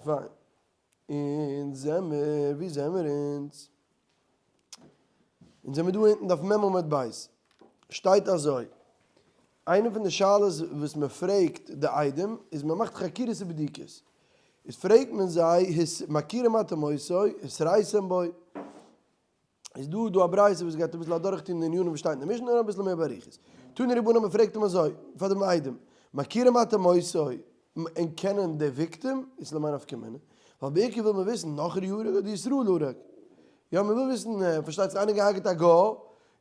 פיין. אונז זעמער, וואו זעמער אונז? אונז זעמער דא אונטן דף מ' עמוד ב'. שטייט אזוי, איינע פון די שאלות וואס מען פרעגט די עדים איז מען מאכט חקירות ובדיקות, איז פרעגט מען זיי מכירים אתם אותו, התריתם בו, איז דא דא א ברייתא וואס גייט אביסל אדורכטון די ענינים וואס שטייט אין די משנה נאר אביסל מער באריכות. תנו רבנן מען פרעגט אים אזוי פאר דעם איידעם, מכירים אתם אותו און קענען די וויקטים? איז למאי נפקא מינה? ווייל בעיקר וויל מען וויסן נכרי הרג אדער ישראל הרג. יא מען וויל וויסן פארשטייט זיך איינער געהארגעט א גוי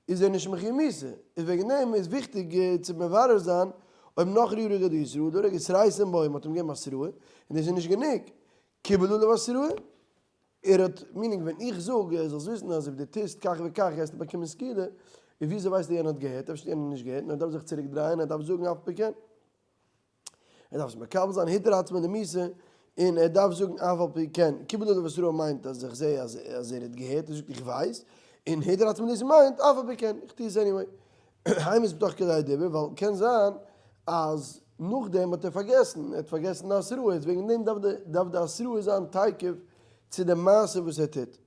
איז ער נישט מחויב מיתה, איז וועגן דעם איז וויכטיג צו מברר זיין אויב נכרי הרג אדער ישראל הרג, התריתם בו מען האט אים געגעבן התראה און דאס איז נישט גענוג, קיבל עליו התראה? ער האט, meaning ווען איך זאג זאלסט וויסן אז אויב דו טוסט כך וכך גייסטו באקומען סקילה, איז וויאזוי ווייסטו יענער האט געהערט? אפשר האט יענער נישט געהערט, נאר ער דארף זיך צוריק דרייען, ער דארף זאגן אף פי כן. ער דארף עס מקבל זיין התיר עצמו למיתה, און ער דארף זאגן אף על פי כן. קיבל עליו התראה מיינט אז איך זע אז אז ער האט געהערט, ער זאגט איך ווייס, און התיר עצמו למיתה מיינט אף על פי כן, איך טו עס anyway. המית בתוך כדי דיבור, ווייל קען זיין אז נאכדעם האט ער פארגעסן, ער האט פארגעסן די התראה, איז וועגן דעם דארף די דארף די התראה זיין תיכף צו די מעשה וואס ער טוט.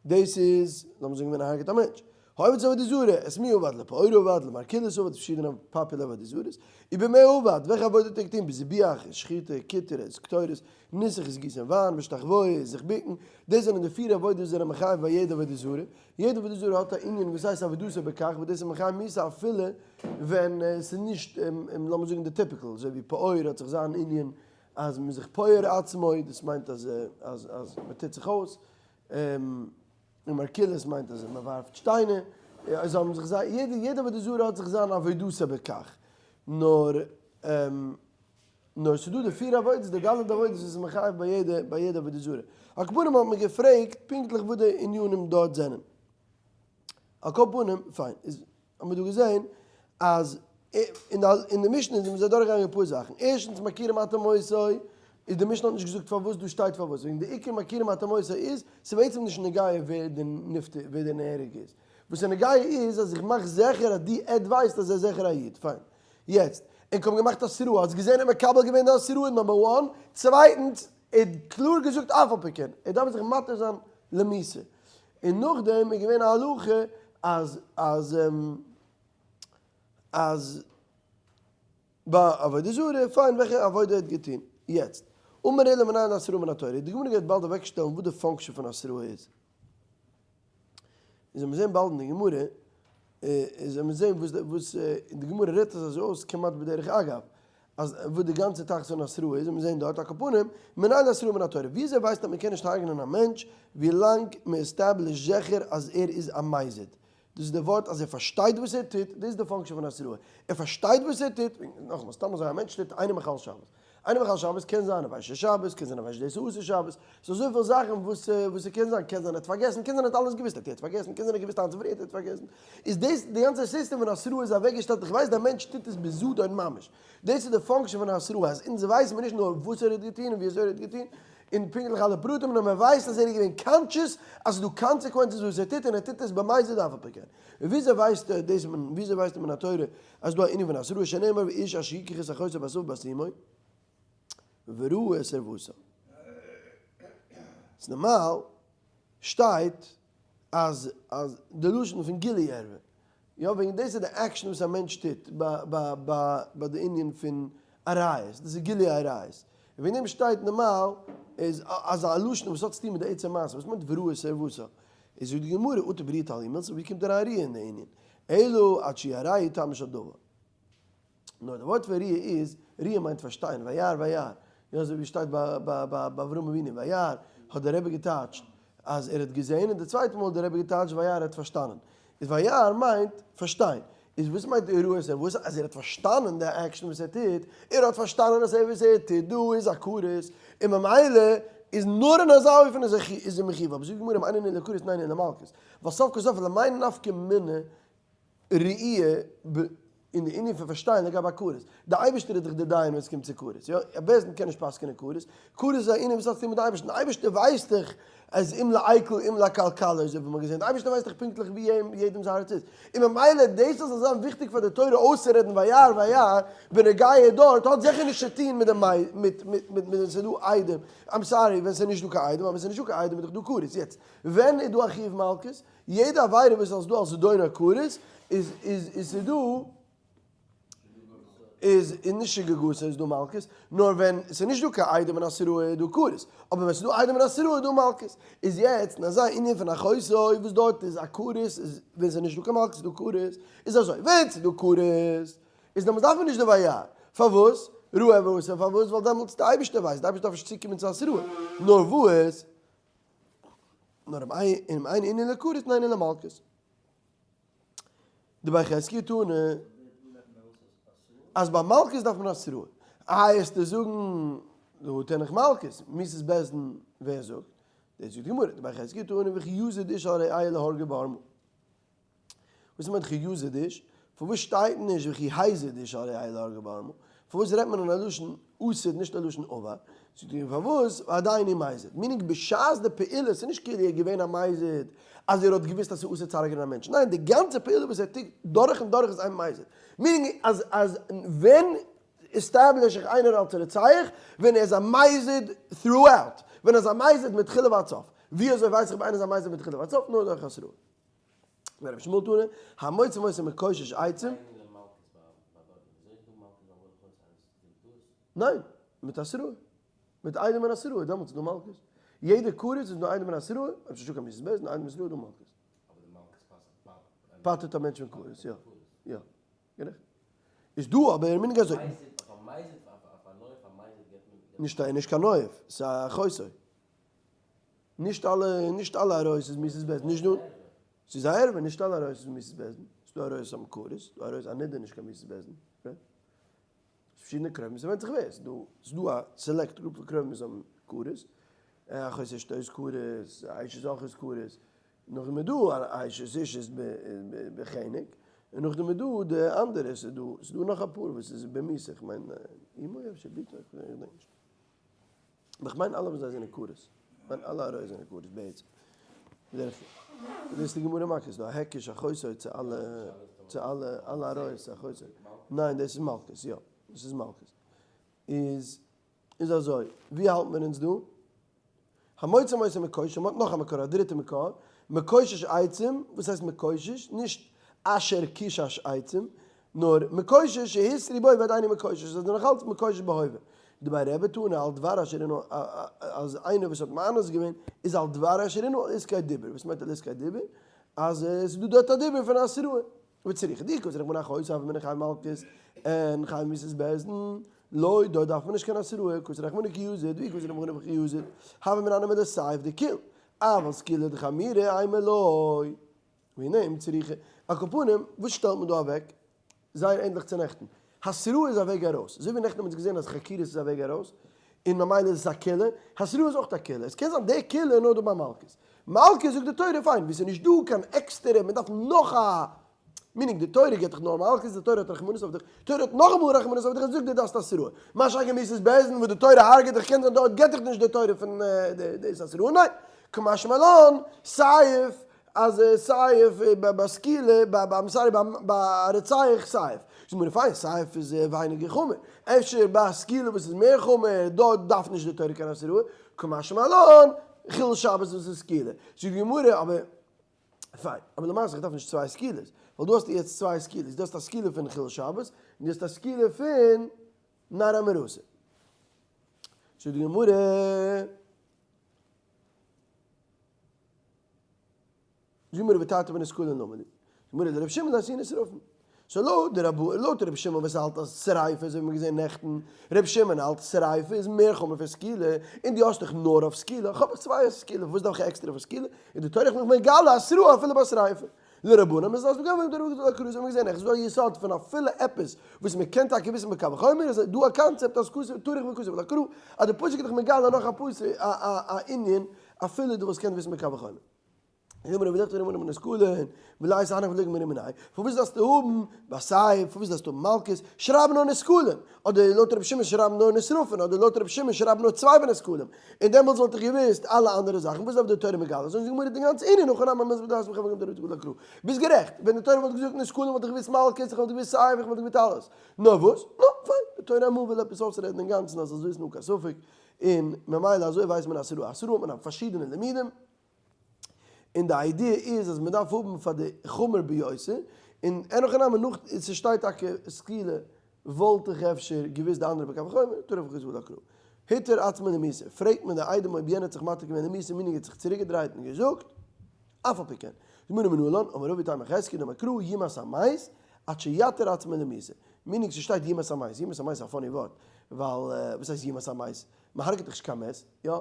דאס איז, לאמיר זאגן ווען ער הרג'ט א מענטש. העובד את עבודה זרה, את מי עבד, לפעור עבד, למרקוליס עבד, פארשידענע פאפולער עבודה זרות, ובמה עבד, וועלכע עבודה האט ער געטון, בזיבוח, איז שחיטה, קיטור, איז קטורת, ניסוך איז גיסן וויין, והשתחוואה איז זיך בוקן, דאס זענען די פיר עבודות וואס זענען מחייב ביי יעדע עבודה זרה. יעדע עבודה זרה האט א ענין וואס הייסט עבודתו בכך, וואס דאס איז מחייב מיתה אפילו ווען עס איז נישט, לאמיר זאגן די typical, אזוי ווי פעור האט זיך זיין ענין אז מען איז זיך פוער עצמו, דאס מיינט אז אז אז מען טוט זיך אויס, און מרקוליס מיינט אז מען ווארפט שטיינער, זיי האבן זיך זיי, יעדע יעדע עבודה זרה האט זיך זיין עבודתו בכך, נאר נאר ס'איז דא די פיר עבודות, די ד' עבודות וואס איז מחייב ביי יעדע ביי יעדע עבודה זרה. על כל פנים האט מען געפרעגט פונקטליך וואס די ענינים דארט זענען. על כל פנים, פיין, איז האט מען דא געזען אז אין די אין די משנה זענען זיי דורכגעגאנגען אפאר זאכן. ערשטנס מכירים אתם אותו, איז די משנה האט נישט געזאגט פארוואס דא שטייט פארוואס, וועגן די עיקר מכירים אתם אותו איז, ס'איז בעצם נישט נוגע ווער די נפטר ווער די נהרג איז. וואס איז נוגע איז אז איך מאך זיכער אז די עד ווייסט אז ער איז זיכער א איד. פיין. יעצט, ענק האבן געמאכט התראה, האסט געזען ער מקבל געווען די התראה number one, צווייטנס, ער האט קלאר געזאגט אף על פי כן, ער דארף זיך מתיר זיין למיתה, און נאכדעם איז געווען א הלכה אז אז אז ביי עבודה זרה, פיין וועלכע עבודה ער האט געטון, יעצט, אמר עולא מנין להתראה מן התורה, די גמרא גייט באלד אוועקשטעלן וואס די function פון התראה איז. איז ווען מיר זעהן באלד אין די גמרא, איז ווען מיר זעהן וואס וואס די גמרא רעדט עס אזוי אויס כמעט בדרך אגב, אז וואס די גאנצע תכלית פון התראה איז, און מיר זעהן דארט על כל פנים, מנין להתראה מן התורה, וויאזוי ווייסט אז מען קען נישט הרג'נען א מענטש ווילאנג מען establish זיכער אז ער איז א מזיד, דאס איז די ווארט אז ער פארשטייט וואס ער טוט, דאס איז די function פון התראה, ער פארשטייט וואס ער טוט, נאכאמאל, סתם אזוי א מענטש טוט אינו מחלל שבת, אינו מחלל שבת קען זיין ער ווייסט נישט שבת, קען זיין ער ווייסט נישט דאס איז אסור שבת, ס'איז אזויפיל זאכן וואס וואס ס'קען זיין, קען זיין ער האט פארגעסן, קען זיין ער האט אלעס געוואוסט, ער האט יעצט פארגעסן, קען זיין ער האט געוואוסט היינט צופרי ער האט יעצט פארגעסן, איז דאס די גאנצע סיסטעם פון התראה איז אוועקגעשטעלט, איך ווייס דער מענטש טוט עס בזדון ממש, דאס איז די function פון התראה, אז אונז ווייסן מיר נישט נאר וואס ער האט געטון און ווי אזוי ער האט געטון, און פונקטליך אלע פרטים, נאר מען ווייסט אז ער איז געווען conscious אז ס'איז דא consequences וואס ער טוט און ער טוט עס במזיד אף על פי כן. און וויאזוי ווייסט דאס וויאזוי ווייסט מען מן התורה אז ס'דא א ענין פון התראה שנאמר ואיש אשר יקח את אחותו בת אביו בת אמו וראה את ערותה. ס'איז נארמאל שטייט אז אז די לשון פון גילוי ערווה, יא וועגן דאס איז די action וואס א מענטש טוט ביי די ענין פון עריות, דאס איז גילוי עריות, און וועגן דעם שטייט נארמאל איז אזא לשון וואס האט צוטון מיט די עצם מעשה, וואס מיינט וראה את ערותה? איז זאגט די גמרא אטו בראיה תליא מילתא, ווי קומט אריין ראיה אין די ענין? אלא עד שיראהו טעמו של דבר. נאר די ווארט פון ראיה איז, ראיה מיינט פארשטיין, וירא וירא, יא אזוי ווי שטייט ביי ביי אברהם אבינו, וירא האט דער רבי געטייטשט אז ער האט געזען, און די צווייטע מאל האט דער רבי געטייטשט וירא ער האט פארשטאנען, איז וירא מיינט פארשטיין, איז וואס מיינט וראה את וואס אז ער האט פארשטאנען די action וואס ער טוט, ער האט פארשטאנען אז וואס ער טוט דא איז א כרת, און ממילא איז נאר אין אזא אופן איז ער מחיוב, אבער זאגט די גמרא אם אינו אלא כרת אינו אלא מלקות, ווייל סוף כל סוף למאי נפקא מינה ראי'. אין די ענין פון פארשטיין לגבי כרת. די אייבערשטער איז דאך די דיין ווען עס קומט צו כרת, יא? א בית דין קען נישט פסק'ענען כרת. כרת איז א ענין וואס האט צו טון מיט די אייבערשטן. די אייבערשטער ווייסט דאך אז אם לעקל אם לקלקלה, אזוי ווי מ'האט געזען. די אייבערשטער ווייסט דאך פונקטליך ווי יעדעמ'ס הארץ איז. און ממילא דאס אז ס'זאל זיין וויכטיג פאר די תורה אויסצורעדן וירא וירא בנוגע דארט האט זיכער נישט צו טון מיט די מיט מיט מיט ווען ס'איז דא עדים. I'm sorry ווען ס'איז נישט דא קיין עדים, אבער ווען ס'איז נישט דא קיין עדים איז דאך דא כרת. יעצט, ווען איז דא א חיוב מלקות? יעדע עבירה וואס איז דא אלס זדון הכרת איז איז איז ס'איז דא איז איז נישט שגגות איז דא מלקות, נאר ווען ס'איז נישט דא קיין עדים און התראה איז דא כרת, אבער ווען ס'איז דא עדים און התראה איז דא מלקות. איז יעצט אין אזא ענין פון אחותו וואס דארט איז א כרת איז ווען ס'איז נישט דא קיין מלקות איז דא כרת, איז אזוי ווען ס'איז דא כרת איז דעמאלטס דארף מען נישט די וירא, פארוואס? ראה ועשה פארוואס? ווייל דעמאלטס די אייבערשטער ווייסט, די אייבערשטער דארף נישט צוקומען צו התראה, נאר וואס? נאר אם אין ענין לכרת אין ענין למלקות. דבי חזקיה תנא אז ביי מלקות דארף מען התראה. איי עסטו זאגן דא טען איך מלקות, מיתת בית דין ווער זאגט? דאס זאגט די גמרא, דבי חזקיה תנא וכי יזיד איש על רעהו להרגו בערמה. וואס מיינט וכי יזיד איש? פארוואס שטייט נישט וכי הזיד איש על רעהו להרגו בערמה? פארוואס רעדט מען אין א לשון עתיד נישט א לשון עבר? זאגט ער פארוואס ועדיין הוא מזיד? meaning בשעת די פעולה, ס'איז נישט כאילו ער איז געווען א מזיד אז ער האט געוואוסט אז ס'איז אסור צו הרג'נען א מענטש, ניין די גאנצע פעולה וואס ער טוט דורך און דורך איז איין מזיד, meaning אז אז ווען establish איך איינער אלס רוצח ווען ער איז א מזיד throughout, ווען ער איז א מזיד מתחילה ועד סוף, ווי אזוי ווייס איך אויב איינער איז א מזיד מתחילה ועד סוף? נאר דורך התראה. ורבי ישמעאל תנא, המוציא אותו מקושש עצים. ניין, מיט התראה. מיט עדים און התראה, דעמאלטס איז דא מלקות. יעדע כרת איז דא עדים און התראה, אויב ס'נישטא קיין מיתת בית דין, עדים און התראה איז דא מלקות. פטר'ט א מענטש פון כרת, יא. יא. גערעכט. איז דא אבער מנהג אזוי. נישט נישט קיין נואף, ס'איז א אחותו. נישט אלע נישט אלע עריות איז מיתת בית דין, נישט דא. ס'איז א ערווה, נישט אלע עריות איז מיתת בית דין. ס'איז דא עריות וואס האבן כרת, ס'איז דא עריות א נדה נישט קיין מיתת בית דין. פארשידענע קרובים, ס'ווענדט זיך ווער, ס'איז דא ס'איז דא א select group פון קרובים וואס האבן כרת, אחות אשתו איז כרת, אשת אח איז כרת, נאכדעם איז דא א אשת איש איז בחנק, און נאכדעם איז דא די אנדערע, ס'איז דא ס'איז דא נאך אפאר וואס איז במיתה, איך מיין אמו אפשר בתו, איך געדענק נישט. אבער איך מיין אלע וואס זיי זענען כרת, איך מיין אלע עריות זענען כרת בעצם. בדרך כלל. דאס איז די גמרא מכות, ס'דא א היקש אחותו צו אלע, צו אלע, אלע עריות צו אחותו. ניין דאס איז מלקות, יא. דאס איז מלקות. איז, איז אזוי, ווי האלט מען אונז דא? המוציא אותו מקושש, מ'האט נאך א מקור, א דריטע מקור, מקושש עצים, וואס הייסט מקושש? נישט אשר קישש עצים, נאר מקושש שהתרו בו ועדיין הוא מקושש, איז נאך אלץ מקושש בהווה. דבי רבי תנא על דבר אשר ענו, אז איינער וואס האט מאנס געווען איז על דבר אשר ענו על עסקי דיבור, וואס מיינט על עסקי דיבור? אז עס איז דא דארט א דיבור פון התראה. וצריכא דאי כתב רחמנא אחותו הוה אמינא חייב מלקות און חייב מיתת בית דין, לא דארט דארף מען נישט קיין התראה, כתב רחמנא כי יזיד ואי כתב רחמנא וכי יזיד, הוה אמינא מדסייף דקיל, אבל סקילה דחמירא אימא לא. והנה אם צריכא. על כל פנים, וואס שטעלט מען דא אוועק? זייער ענדליך צו נעכטן. התראה איז א וועג ארויס. אזוי ווי נעכטן האבן אונז געזען אז חקירות איז א וועג ארויס, און ממילא איז עס א קולא, התראה איז אויך א קולא. עס קען זיין די קולא איז נאר דא ביי מלקות. מלקות זאגט די תורה פיין, ווי עס איז נישט דא קיין עקסטערע, מען דארף נאך א, meaning די תורה גיבט דיך נאר מלקות, די תורה האט רחמנות אויף דיך, די תורה האט נאכאמאל רחמנות אויף דיך און זאגט דיר דארפסט התראה. מה שאין כן מיתת בית דין וואס די תורה הרג'עט דיך קען זיין דארט גיבט דיך נישט די תורה פון דאס התראה, ניין. קא משמע לן, סייף אז סייף ביי סקילה, ביי I'm sorry ביי רוצח סייף, זאגט מיר פיין סייף איז ווייניגער חמור, אפשר ביי סקילה וואס איז מער חמור דארט דארף נישט די תורה קיין התראה, קא משמע לן חילול שבת וואס איז סקילה, זאגט די גמרא אבער פיין, אבער למעשה איך דארף נישט צוויי סקילות, ווייל דא האסטו יעצט צוויי סקילות, דו האסט א סקילה פון חילול שבת, און דו האסט א סקילה פון נערה מאורסה. זאגט די גמרא. זאג מיר ותרתי בנסקלין למה לי? זאג מיר דרבי שמעון עשין שרפין. so לויט די רבא לויט רבי שמעון וואס האלט אז שריפה אזוי ווי מיר געזען נעכטן, רבי שמעון האלט שריפה איז מער חמור פון סקילה, און דו האסט דאך נאר אויף סקילה, האב איך צוויי אויף סקילה, וואס דארף איך עקסטערע פאר סקילה? און די תורה איז מיך מגלה התראה אפילו ביי שריפה. לרבנן איז דאס בגמרא דרבי גדול הקרא אזוי ווי מיר געזען נעכטן, ס'איז דא א יסוד פון אפילו עפעס וואס מען קען טאקע וויסן בקל וחומר, איז דא א קאנצעפט אז כתוב טרח וכתוב לקרא, אז די פסוק איז דאך מגלה נאך א פסוק א ענין אפילו דו וואלסט קענען וויסן בקל וחומר. פארוואס דארפסטו האבן בסייף? פארוואס דארפסטו האבן מלקות? שרייב נאר נסקלים! אדער לויט רבי שמעון שרייב נאר נשרפין, אדער לויט רבי שמעון שרייב נאר צוויי ונסקלים, און דעמאלטס וואלט איך געוואוסט אלע אנדערע זאכן, וואס דארף די תורה מגלה זיין? זאגט די גמרא די גאנצע ענין הכא נמי מ'איז בדעת מחבר גמ' תורה תגלה קרא. ביסט גערעכט, ווען די תורה וואלט געזאגט נסקלים וואלט איך געוואוסט מלקות, איך וואלט געוואוסט סייף, איך וואלט געוואוסט אלעס. נאר וואס? נו, פיין, די תורה אמאל וויל עפעס אויסרעדן אינגאנצן אז זאלסט וויסן אן קיין ספק, און ממילא אזוי ווייסט מען התראה. התראה האט מען אויף פארשידענע לימודים. און די idea איז אז מען דארף האבן פאר די חמור ביותר, און אין הכי נמי נאך ס'שטייט טאקע סקילה וואלט איך אפשר געוויסט די אנדערע בקו וחומר, טרף וחוזר ולא קרא. התיר עצמו למיתה, פרעגט מען די עדים אויב יענער האט זיך מתיר געווען למיתה meaning ער האט זיך צוריק געדרייט און געזאגט אף על פי כן. זאגט מנא מנלן, אמר רבי תימא חזקיה דאמר קרא יומת המת עד שיתיר עצמו למיתה, meaning ס'שטייט יומת המת, יומת המת איז א funny ווארט, ווייל וואס הייסט יומת המת? מ'הרג'ט דאך נישט קיין מת, יא?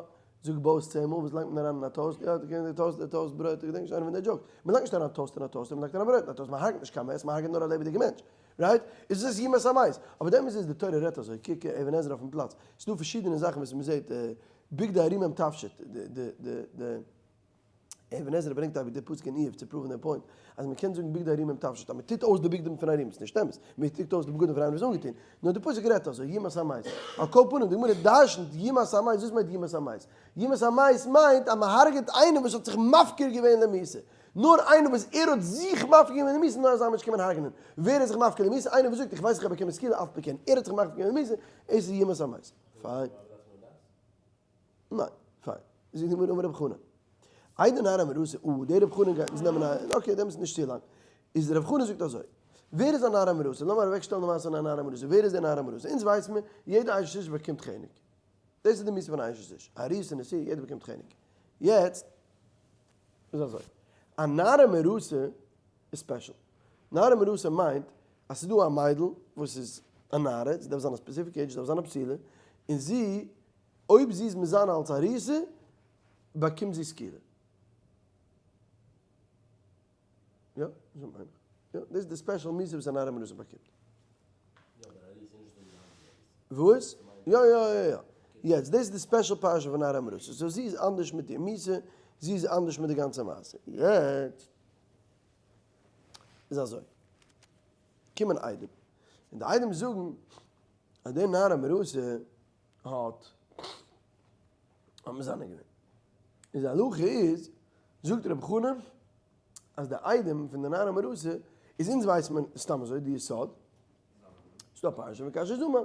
זאג בויס צען מאל וואס לייגט מען אריין אין א toast? יא, די קענסט די toast, די toast ברויט, איך געדענק נישט איינע פון די jokes. מען לייגט נישט אריין toast אין א toaster, מען לייגט אריין ברויט אין א toast, מען הרג'ט נישט קיין מת, מען הרג'ט נאר א לעבעדיגע מענטש. Right? איז דאס יומת המת. אבער די אמת איז די תורה רעדט אזוי, קוק אבן עזרא אויפן פלאץ. ס'דא פארשידענע זאכן וואס מען זעט, בגדי ערומים תפשט, די די די די. אבן עזרא ברענגט אבי די פסוק אין איוב צו prove ן דעם point אז מען קען זאגן בגדי ערומים תפשט אז מען טוט אויס די בגדים פון ערומים, ס'נישט אמת, מען טוט אויס די בגדים פון איינער וואס איז אנגעטון, נאר די פסוק רעדט אזוי, יומת המת. על כל פנים, די גמרא דרשנ'ט יומת המת, וואס מיינט יומת המת? יומת המת מיינט אז מען הרג'עט איינעם וואס האט זיך מפקיר געווען למיתה. נאר איינער וואס ער האט זיך מפקיר געווען למיתה, נאר אזא מענטש קען מען הרג'נען. ווער איז זיך מפקיר למיתה? איינער וואס זאגט איך ווייס איך האב באקומען סקילה אף פי כן ער האט זיך מפקיר געווען למיתה, עס איז יומת המת. פיין. ניין, פיין. זאגט די גמרא אמר רב חנן. איידי נערה המאורסה, אה, דער רב חנן גייט אונז נעמען א, okay, דעם איז נישט צו לאנג. איז רב חנן זאגט אזוי, ווער איז א נערה המאורסה? לאמיר אוועקשטעלן די מעשה פון א נערה המאורסה. ווער איז דער נערה המאורסה? אונז ווייסן מיר, יעדע אשת איש באקומט חנק. דאס איז די מיתה פון א אשת איש. ארוסה נשואה, יעדער באקומט חנק. יעצט איז אזוי, א נערה המאורסה איז special. נערה המאורסה מיינט אז ס'איז דא א מיידל וואס איז א נערה, זי דארף זיין א specific age, זי דארף זיין א בתולה, און זי אויב זי איז מזנה אלס ארוסה באקומט זי סקילה. יא, דאס מיין איך. יא, דאס איז די special מיתה וואס א נערה מאורסה באקומט. וואס? יא יא יא יא. יעצט, דאס איז די special פרשה פון נערה מאורסה. So זי איז אנדערש מיט איר מיתה, זי איז אנדערש מיט די גאנצע מעשה. יעצט איז אזוי. קומען עדים. און די עדים זאגן אז די נערה מאורסה האט האט מזנה געווען. איז די הלכה איז, זאגט רבי חנן, אז די עדים פון די נערה המאורסה איז אונז ווייסט מען סתם אזוי די יסוד, ס'דא א פרשה פון כאשר זמם,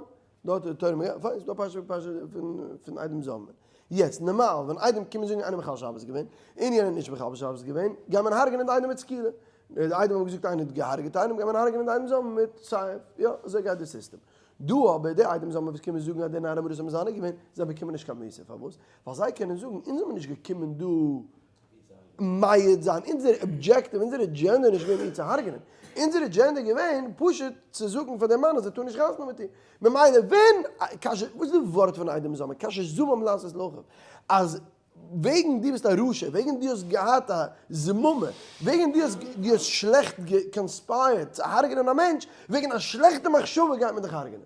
דארט איז די תורה מגלה, פיין, ס'דא א פרשה פרשה פון פון עדים זוממין. יעצט נארמאל ווען עדים קומען זאגן איינער מחלל שבת געווען, און יענער נישט מחלל שבת געווען, גייט מען הרג'נען די עדים מיט סקילה. די עדים האבן געזאגט איינער האט געהארגעט איינעם, גייט מען הרג'נען די עדים זוממין מיט סייף. יא, אזוי גייט די סיסטעם. דא אבער די עדים זוממין וואס קומען זאגן אז די נערה המאורסה מזנה געווען, זיי באקומען נישט קיין מיתה, פארוואס? ווייל זיי קענען זאגן, אונז זעמיר נישט געקומען דא מעיד זיין, אונזער objective, אונזער אדזשענדע איז נישט געווען איר צו הרג'נען, אונזער אדזשענדע איז געווען פשוט צו זאגן פאר דעם מאן אז ער טאר נישט חתונה מיט איר, ממילא ווען, כאשר, וואס איז די ווארט פון עדים זוממין, כאשר זמם לעשות לאחיו, אז וועגן דו ביסט א רשע, וועגן דו האסט געהאט א זממה, וועגן דו האסט דו האסט שלעכט גע conspire ט צו הרג'נען א מענטש, וועגן א שלעכטע מחשבה גייט מען דיך הרג'נען.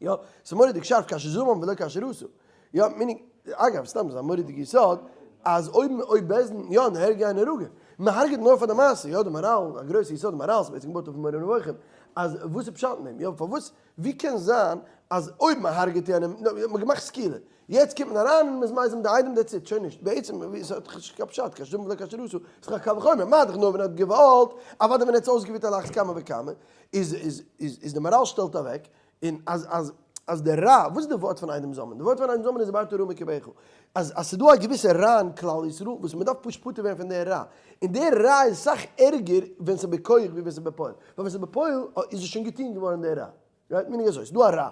יא, ס'איז מורא'דיג שארף, כאשר זמם ולא כאשר עשה. יא, meaning, אגב, סתם איז א מורא'דיגע יסוד, אז אויב אויב בית דין, יא, נהרגה אינה נהרגה. מען הרג'עט נאר פאר די מעשה, יא, די מהר"ל, א גרויסע יסוד, די מהר"ל, ס'איז בעצם געבויט אויף מורה נבוכים, אז וואס איז פשט אין דעם? יא, פארוואס, ווי קען זיין אז אויב מען הרג'עט יענעם, מען האט געמאכט סקילה, יעצט קומט מען אריין און מ'איז מזים די עדים that's it, שוין נישט, בעצם ס'האט דאך נישט קיין פשט, כאשר זמם ולא כאשר עשה, ס'איז דאך א קל וחומר, מה דאך נאר ווען ער האט געוואלט, אוודאי ווען ער האט עס אויסגעפירט על אחת כמה וכמה, איז איז איז איז די מהר"ל שטעלט אוועק, און אז אז אז די רע, וואס איז די ווארט פון עדים זוממין? די ווארט פון עדים זוממין איז ובערת הרע מקרבך, אז אז ס'איז דא א געוויסע רע אין כלל ישראל וואס מ'דארף פשוט פטור ווערן פון די רע, און די רע איז סאך ערגער ווען ס'איז בכח ווי ווען ס'איז בפועל, ווייל ווען ס'איז בפועל איז עס שוין געטון געווארן די רע. Right? Meaning אזוי, ס'דא א רע.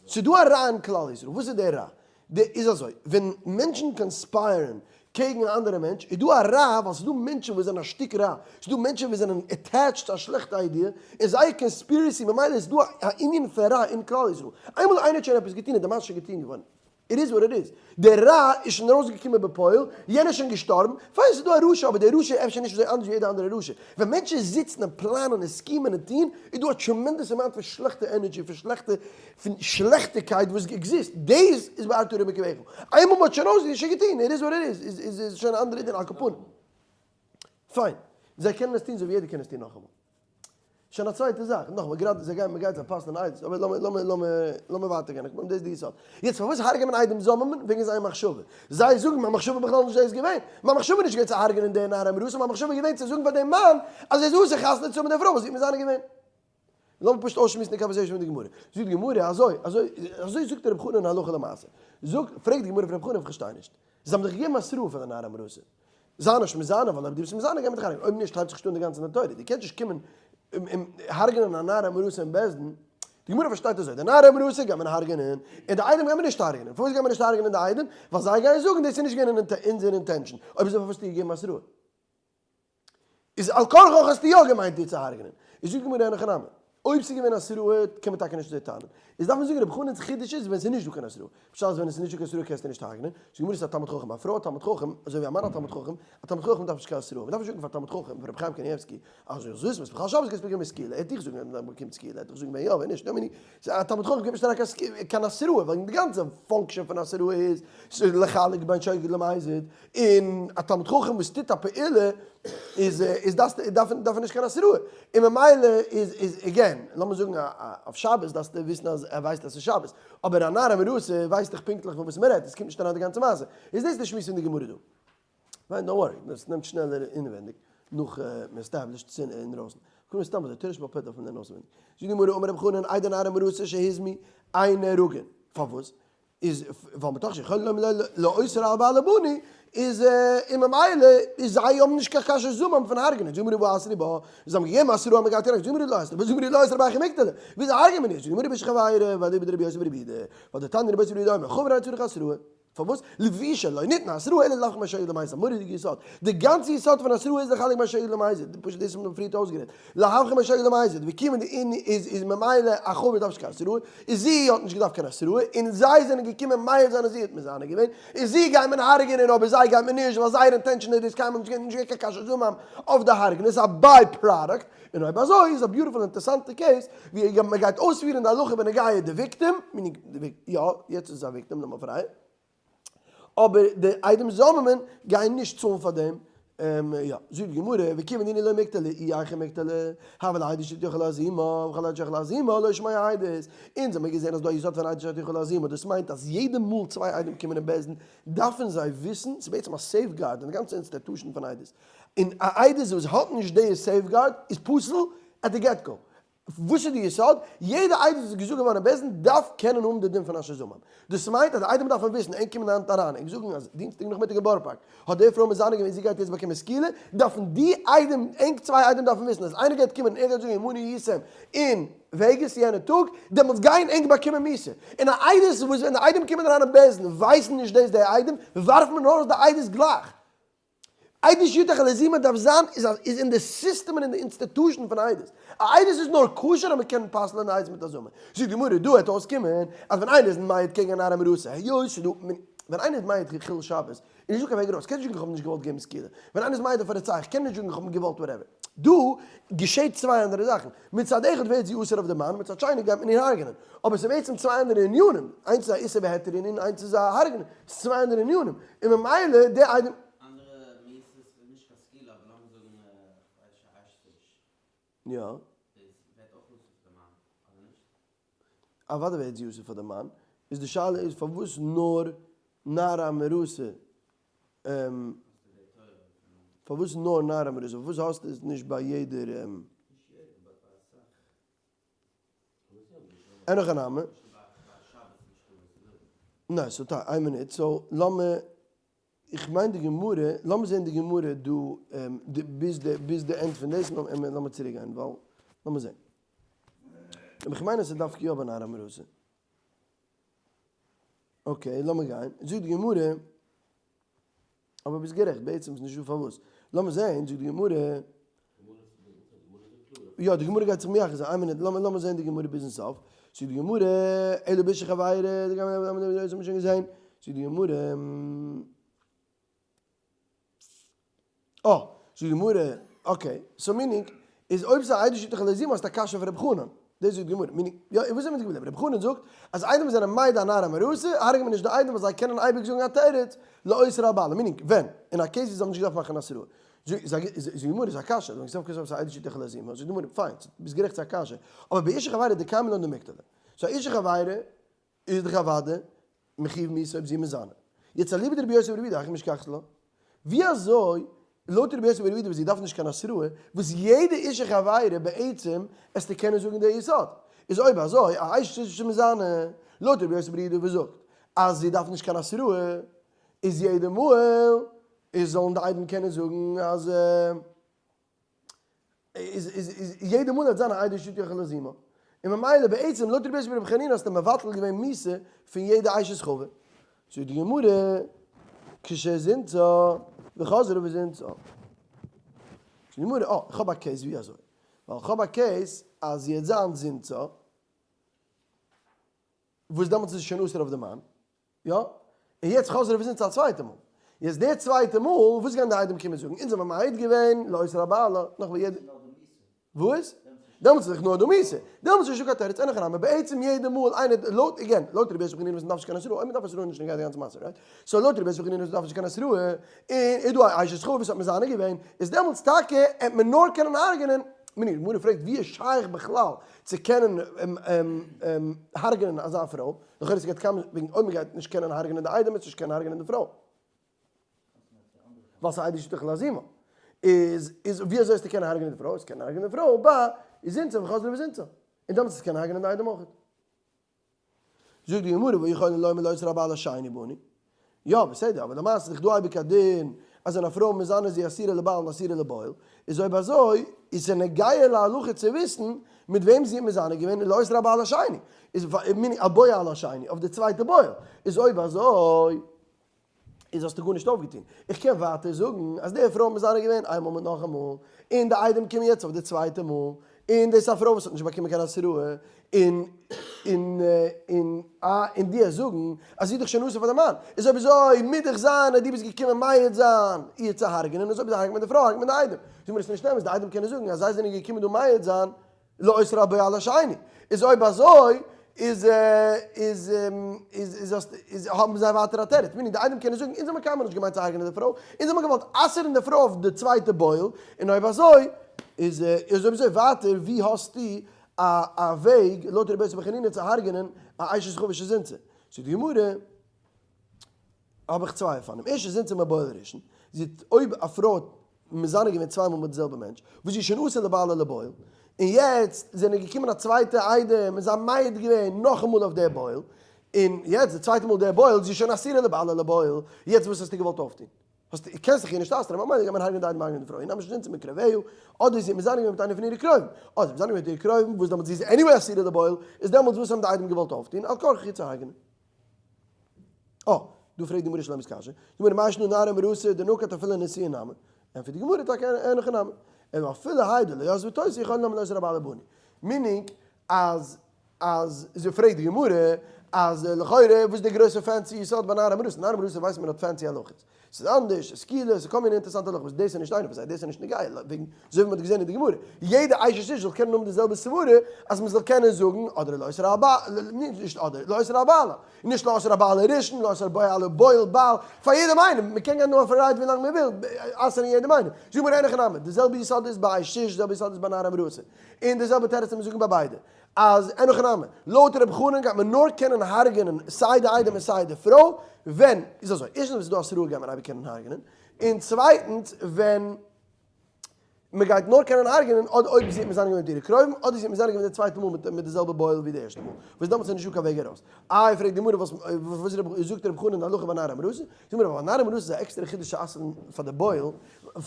ס'דא א רע אין כלל ישראל. וואס איז דער רע? די איז אזוי, ווען מענטשן conspire ן קעגן א אנדערע מענטש, איז דא א רע ווייל ס'דא מענטשן וואס זענען א שטיק רע. ס'דא מענטשן וואס זענען attached צו א שלעכטע idea, און זייער conspiracy, ממילא איז דא א ענין פון רע אין כלל ישראל. איינמאל איינער האט שוין עפעס געטון איז די מעשה שוין געטון געווארן. It is what it is. דער רע איז שוין ארויסגעקומען בפועל, יענער איז שוין געשטארבן, פיין ס'איז דא א רשע אבער דער רשע איז אפשר נישט אזוי אנדערש ווי יעדע אנדערע רשע. ווען מענטשן זיצן און פלאנען און scheme ען און טון, איז דא א tremendous amount פון שלעכטע energy, פון שלעכטע, פון שלעכטיגקייט וואס exist. דאס איז ובערת הרע מקרבך. איינמאל מ'האט שוין ארויס, איז שוין געטון, it is what it is, איז שוין א אנדערע דין, על כל פנים. פיין, זיי קענען עס טון אזוי ווי יעדער קען עס טון נאכאמאל. שוין א צווייטע זאך, נאכאמאל, גראדע זיי גייען, מ'גייט זיי פסל'ען עדות, אבער לאמיר, לאמיר, לאמיר, לאמיר ווייטער גיין, איך מיין דאס איז די יסוד. יעצט פארוואס הרג'ען מען עדים זוממין? וועגן זייער מחשבה. זיי זאגן מיין מחשבה בכלל נישט דאס געווען. מיין מחשבה איז נישט געווען צו הרג'ענען די נערה המאורסה, מיין מחשבה איז געווען צו זאגן פאר דעם מאן אז ער איז אסור חתונה צו האבן מיט די פרוי וואס זי האט מזנה געווען. לאמיר פשוט אויסשמועסן די conversation מיט די גמרא. זאגט די גמרא אזוי, אזוי, אזוי זאגט רב חנן הלכה למעשה. זאגט, פרעגט די גמרא פון רב חנן, איך פארשטיי נישט. זיי האבן דאך געגעבן התראה פאר די נערה המאורסה. זיי נישט מזנה, ווייל אויב דו ביסט מזנה גייט מען דיך הרג'נען, אויב נישט הייבט זיך נישט אן די גאנצע דין תורה, דו קענסט נישט קומען און הרג'נען א נערה המאורסה אין בית דין, די גמרא פארשטייט אזוי, די נערה המאורסה גייט מען הרג'נען, און די עדים גייט מען נישט הרג'נען, פארוואס גייט מען נישט הרג'נען די עדים? ווייל זיי גייען זאגן דאס איז נישט געווען אונזער intention, אויב אזוי פארוואס האסטו געגעבן התראה? איז על כרחך האסטו יא געמיינט איר צו הרג'נען. איז זאגט די גמרא אין הכי נמי, אויב ס'איז געווען התראה קען מען טאקע נישט אזוי טענה'ן. איז דארף מען זאגן רבי חנן'ס חידוש איז ווען ס'איז נישט דא קיין התראה. פשט אז ווען עס איז נישט דא קיין התראה קענסטו נישט הרג'נען. זאגט די גמרא ס'איז א תלמיד חכם, א פרוי א תלמיד חכם, אזוי ווי א מאן א תלמיד חכם, א תלמיד חכם דארף נישט קיין התראה. מ'דארף נישט זאגן פאר א תלמיד חכם, פאר רבי חיים קנייבסקי, אז זאלסט וויסן וואס מחלל שבת גייסט באקומען סקילה, ער וועט דיך זאגן אז מ'באקומט סקילה, ער וועט דיך זאגן ווען יא ווען נישט, א תלמיד חכם געבט נישט אריין קיין התראה, ווייל די גאנצע function פון התראה איז לחלק בין שוגג למזיד, און א תלמיד חכם וואס טוט א פעולה איז איז דארף דארף ער נישט קיין התראה, און ממילא איז איז again, לאמיר זאגן אויף שבת דארפסטו וויסן אז ער ווייסט אז ס'איז שבת, אבער א נערה המאורסה ווייסט דאך פונקטליך פון וואס מ'רעדט, עס קומט נישט אריין די גאנצע מעשה, איז דאס די שמועס פון די גמרא דא. פיין don't worry, דאס נעמט שנעלער אינעווענדיג נאך מען established שנאה אינדרויסן. קודם סתם אזוי, תורה שבעל פה דארף מען לערנען אויסווענדיג. זאגט די גמרא אמר רבי חנן עדי נערה המאורסה שהוזמו אין נהרגין. פארוואס? איז ווייל מתוך שיכולין לומר לאוסרה על בעלה באנו איז און ממילא איז זיי האבן נישט קיין קשיא זומם פון הרג'נען. זאגט די גמרא והא אתרו בה, זיי האבן געגעבן התראה אז מען גייט איר הרג'נען. זאגט די גמרא לא אתרו בה, זאגט די גמרא לא אתרו בה היכי מיקטלי, וויאזוי הרג'נט מען איר? זאגט די גמרא באשה חברה ואליבא דרבי יוסי ברבי יהודה, ווייל דתניא רבי יוסי ברבי יהודה אומר חבר אינו צריך התראה. פארוואס? לפי שלא ניתנה התראה אלא להבחין בין שוגג למזיד, א מורא'דיגע יסוד. די גאנצע יסוד פון התראה איז לחלק בין שוגג למזיד, פשוט דאס האט מען פריערט אויסגערעדט. להבחין בין שוגג למזיד, וכיוון די אין איז איז ממילא א חבר דארף נישט קיין התראה, איז זי האט נישט געדארפט קיין התראה, און זיי זענען געקומען מעיד זיין אז זי האט מזנה געווען, און זי גייט מען הרג'ענען אבער זיי גייט מען נישט, ווייל זייער intention איז דאס קיינמאל נישט געווען, נישט געווען קיין קשיא זומם אויף די הרג'נען, ס'איז א by product, און אויב אזוי איז א beautiful אינטערסאנטע case ווי מען גייט אויספירן די הלכה בנוגע די victim, meaning יא יעצט איז עס א victim למפרע, אבער די עדים זוממין גייען נישט צאלן פאר דעם, יא זאגט די גמרא וכיון דאינהו לא מיקטלי אי היכי מיקטלי הוה ליה עדות שתוכל להזימה וכל עדות שיכול להזימה לא שמה עדות, אונז האמיר געזען אז דא א יסוד פון עדות שתוכל להזימה דאס מיינט אז יעדע מאל צוויי עדים קומען אין בית דין דארפן זיי וויסן, ס'איז בעצם א safeguard אין די גאנצע institution פון עדות, און א עדות וואס האט נישט די safeguard איז פסול at the get go. וואס איז די יסוד? יעדע עדות וואס איז געזאגט געווארן אין בית דין דארף קענען האבן די דין פון אשר זמם. דאס מיינט אז די עדים דארפן וויסן, ענק קומען היינט אריין און זאגן אז דינסטאג נאכמיטאג אין בארא פארק האט די פרוי מזנה געווען זי גייט יעצט באקומען סקילה, דארפן די עדים, ענק צוויי עדים דארפן וויסן אז איינער גייט קומען און ער גייט זאגן עמנו הייתם אין וועגאס יענע טאג, דעמאלטס גייען ענק באקומען מיתה. און א עדות וואס ווען די עדים קומען אריין אין בית דין ווייסן נישט דאס די עדים, ווארפט מען ארויס די עדות גלייך. עדות שיוכל להזימה דארף זיין איז איז אין די סיסטעם און אין די institution פון עדות. א עדות איז נאר כשר אז מען קען פסל'ען עדות מיט א זמה. זאגט די גמרא דא העט אויסקומען אז ווען איינער איז מעיד קעגן א נערה המאורסה היות ס'דא ווען איינער איז מעיד קעגן חילול שבת איז נישטא קיין וועג ארויס קען נישט זאגן איך האב נישט געוואלט געבן סקילה ווען איינער איז מעיד אויף א רוצח קען נישט זאגן איך האב געוואלט whatever דא געשעט צוויי אנדערע זאכן מצד אחד ווערט זי אסור אויף די מאן מצד שני גייט מען איר הרג'נען אבער ס'איז בעצם צוויי אנדערע ענינים איינס איז א איסור בהיתר ענין איינס איז א הרג'נען ס'איז צוויי אנדערע ענינים און ממילא די איידעם. אנדערע מיתות איז נישט קיין סקילה אבער לאמיר זאגן כ'ווייס נישט א אשת איש. יא. איז ווערט אויך אסור פאר די מאן אדער נישט? אוודאי ווערט זי אסור פאר די מאן, איז די שאלה איז פארוואס נאר נערה המאורסה פארוואס נאר נערה המאורסה פארוואס האסטו עס נישט ביי יעדער. נישט יעדער but ביי אסאך. אין הכי נמי. ניין so איין מינוט so לאמיר איך מיין די גמרא לאמיר זעהן די גמרא דא ביז די ביז די end פון דאס און לאמיר צוריק גיין ווייל לאמיר זעהן איך מיין אז ס'דארף יא ביי נערה המאורסה okay לאמיר גיין זאגט די גמרא אבער ביסט גערעכט, בעצם איז נישטא פארוואס. לאמיר זעהן, זאגט די גמרא. יא, די גמרא גייט זיך מייחס זיין, איין מינוט, לאמיר לאמיר זעהן די גמרא ביזן סוף. זאגט די גמרא, אלא באשה חברה, די גמרא האבן מיר שוין געזעהן. זאגט די גמרא, אה, זאגט די גמרא, okay, so meaning, איז אויב ס'איז א עדות שיכול להזימה האסטו א קשיא אויף ר' חנן. דאס זאגט די גמרא, meaning, יא, און וואס זענען מיר געבליבן? ר' חנן זאגט אז עדים וואס זענען מעיד א נערה המאורסה, הרג'ט מען נישט די עדים ווייל זיי קענען אייביג זאגן א תירוץ, לאוסרה על בעלה, meaning, ווען? אין א case ווי זיי האבן נישט געדארפט מאכן התראה. זאגט די גמרא איז א קשיא, זאגט סוף כל סוף ס'איז א עדות שתיכול לזימה, זאגט די גמרא פיין, ביסט גערעכט ס'איז א קשיא, אבער באשה חברה דקיימא לן דמיקטלא, סאו א אשה חברה איז דאך אוודאי מחיוב מיתה אויב זי איז מזנה. יעצט אליבא דרבי יוסי ברבי יהודה היכי משכחת לה? ווי אזוי לויט רבי יוסי ברבי יהודה וואס זי דארף נישט קיין התראה, וואס יעדע אשה חברה בעצם עסטו קענען זאגן די יסוד, איז אויב אזוי א אשת איש שמזנה, לויט רבי יוסי ברבי יהודה וואס זאגט אז זי דארף נישט קיין התראה, איז יעדע מאל איז זאלן די עדים קענען זאגן אז איז איז איז יעדע מאל וועט זיין א עדות שתיכול לזימה, און ממילא בעצם לויט רבי יוסי ברבי חנינא האסטו מבטל געווען מיתה פון יעדע אשת חבר. זאגט די גמרא, כשזינתה וחזרה וזינתה. זאגט די גמרא, אה, איך האב א case ווי אזוי? ווייל איך האב א case אז זי וועט זיין זינתה, וואס דעמאלטס איז עס שוין אסור אויף די מאן, יא? און יעצט חזרה וזינתה א צווייטע מאל. יעצט די צווייטע מאל, וואס גייען די עדים קומען זאגן? אונז האבן מעיד געווען לאוסרה על בעלה, נאך ווי יעדע. וואס? דעמאלטס איז דאך נאר דא מיתה. דעמאלטס איז נישטא קיין תירוץ, אין הכי נמי, בעצם יעדע מאל איינער, לויט, again, לויט רבי יוסי ברבי חנינא וואס מ'דארף נישט קיין התראה, אויב מ'דארף התראה איז נישט נוגע די גאנצע מעשה, right? So לויט רבי יוסי ברבי חנינא וואס מ'דארף נישט קיין התראה, און איז דא א אשת חבר וואס האט מזנה געווען, איז דעמאלטס טאקע העט מען נאר קענען הרג'נען, מינוט, גמרא פרעגט ווי איז שייך בכלל צו קענען הרג'נען אזא פרוי, לכאורה ס'גייט קאם וועגן אויב מ'גייט נישט קענען הרג'נען די איידעם וועסטו נישט קענען הרג'נען די פרוי. ווייל ס'איז עדות שתיכול להזימה. איז איז ווי אזוי וועסטו קענען הרג'נען די פרוי? וועסט קענען הרג'נען די פרוי ביי זינתה וחזרה וזינתה. און דעמאלטס וועסטו קענען הרג'נען די איידעם אויך. זאגט די גמרא והא יכולין לומר לאוסרה על בעלה השני באנו. יא בסדר אבער למעשה איז דאך דא אייביג א דין אז ווען א פרוי מזנה זי אסורה לבעל און אסורה לבועל, איז אויב אזוי איז ס'נוגע להלכה צו וויסן מיט וועם זי האט מזנה געווען און לאוסרה על בעלה השני, איז מיני על בועל השני אויף די צווייטע בועל, איז אויב אזוי איז האסטו גארנישט אויפגעטון. איך קען ווייטער זאגן אז די פרוי האט מזנה געווען איינמאל מיט נאכאמאל, און די עדים קומען יעצט אויף די צווייטע מאל, און דאס איז א פרוי וואס האט נישט באקומען קיין התראה, און און און א און די זאגן אז זי איז דאך שוין אסור פאר די מאן, איז אויב אזוי מוז דאך זיין אז דו ביסט געקומען מעיד זיין איר צו הרג'נען, אזוי אויב הרג'ט מען די פרוי הרג'ט מען די עדים. זאג מיר עס איז נישט אמת, די עדים קענען זאגן אז זיי זענען געקומען דא מעיד זיין לאוסרה על בועל השני, איז אויב אזוי איז איז איז איז איז האבן זיי ווייטער א תירוץ, meaning די עדים קענען זאגן אונז האבן קיינמאל נישט געמיינט צו הרג'נען די פרוי, אונז האבן געוואלט אסר'ן די פרוי אויף די צווייטע בועל, און אויב אזוי איז איז אויב אזוי ווייטער ווי האסטו א א וועג לויט רבי יוסי ברבי חנינא צו הרג'נען א אשת חבר שזינתה? זאגט די גמרא האב איך צוויי אופנים, ערשטנס זינתה מבועל ראשון, זי האט אויב א פרוי האט מזנה געווען צוויי מאל מיט די זעלבע מענטש, וואס זי איז שוין אסור לבעלה לבועל, און יעצט זענען געקומען א צווייטע עדים און זיי האבן מעיד געווען נאכאמאל אויף דער בועל, און יעצט די צווייטע מאל דער בועל, זי איז שוין אסורה לבעלה לבועל, יעצט וואס האסטו געוואלט אויפטון? האסט, קענסט דאך איר נישט אסר'ן, ממילא גייט מען הרג'נען די עדים הרג'נען די פרוי, און אמשינצן צו מקרביה, אדער זי האט מזנה געווען מיט איינער פון אירע קרובים, אדער מזנה געווען מיט אירע קרובים, וואס דעמאלטס זי איז anyway אסורה לבועל, איז דעמאלטס וואס האבן די עדים געוואלט אויפטון? על כרחך איר צו הרג'נען. אה, דא פרעגט די גמרא שלמה'ס קשיא, די גמרא מאי שנא נערה מאורסה דנקט אפילו נישואין נמי, ענטפערט די גמרא טאקע אין הכי נמי, אלא אפילו האי דלא יתבה תוס' יכולין לומר לאוסרה על בעלה באנו, meaning אז אז זי פרעגט די גמרא אז לכאורה וואס איז די גרויסע fancy יסוד ביי נערה מאורסה, נערה מאורסה ווייסט מען האט fancy הלכות, ס'איז אנדערש, ס'איז סקילה, ס'איז כל מיני אינטערעסאנטע הלכות, דאס איז נישט איינע פון זיי, דאס איז נישט נוגע, וועגן אזוי ווי מ'האט געזען אין די גמרא, יעדע אשת איש זאל קענען האבן די זעלבע סברה אז מ'זאל קענען זאגן אדער לאוסרה על בעלה, נישט אדער, לאוסרה על בעלה, נישט לאוסרה על בעלה ראשון, לאוסרה על בעלה בועל בעל, פאר יעדעם איינעם, מ'קען גיין אויף א ride ווי לאנג מ'וויל, אסר'ן יעדעם איינעם. זאג מיר אין הכי נמי, די זעלבע יסוד איז ביי אשת איש, די זעלבע יסוד איז ביי נערה מאורסה, און די זעלבע תירוץ קען מען זאגן ביי ביידע. אז אין הכי נמי, לויט ר' חנן גייט מען נאר קענען הרג'ענען סיי די איידעם און סיי די פרוי, ווען, איז אזוי, ערשטנס ווען ס'איז דא התראה גייט מען אייביג קענען הרג'ענען, און צווייטנס ווען מען גייט נאר קענען הרג'ענען אדער אויב זי האט מזנה געווען מיט אירע קרובים, אדער זי האט מזנה געווען די צווייטע מאל מיט די זעלבע בועל ווי די ערשטע מאל, וואס דעמאלטס איז נישטא קיין וועג ארויס. איי פרעגט די גמרא וואס וואס זאגט ר' חנן די הלכה ביי נערה מאורסה? זאגט די גמרא ווייל נערה מאורסה איז א עקסטערע חידוש צו אסר'ן פאר די בועל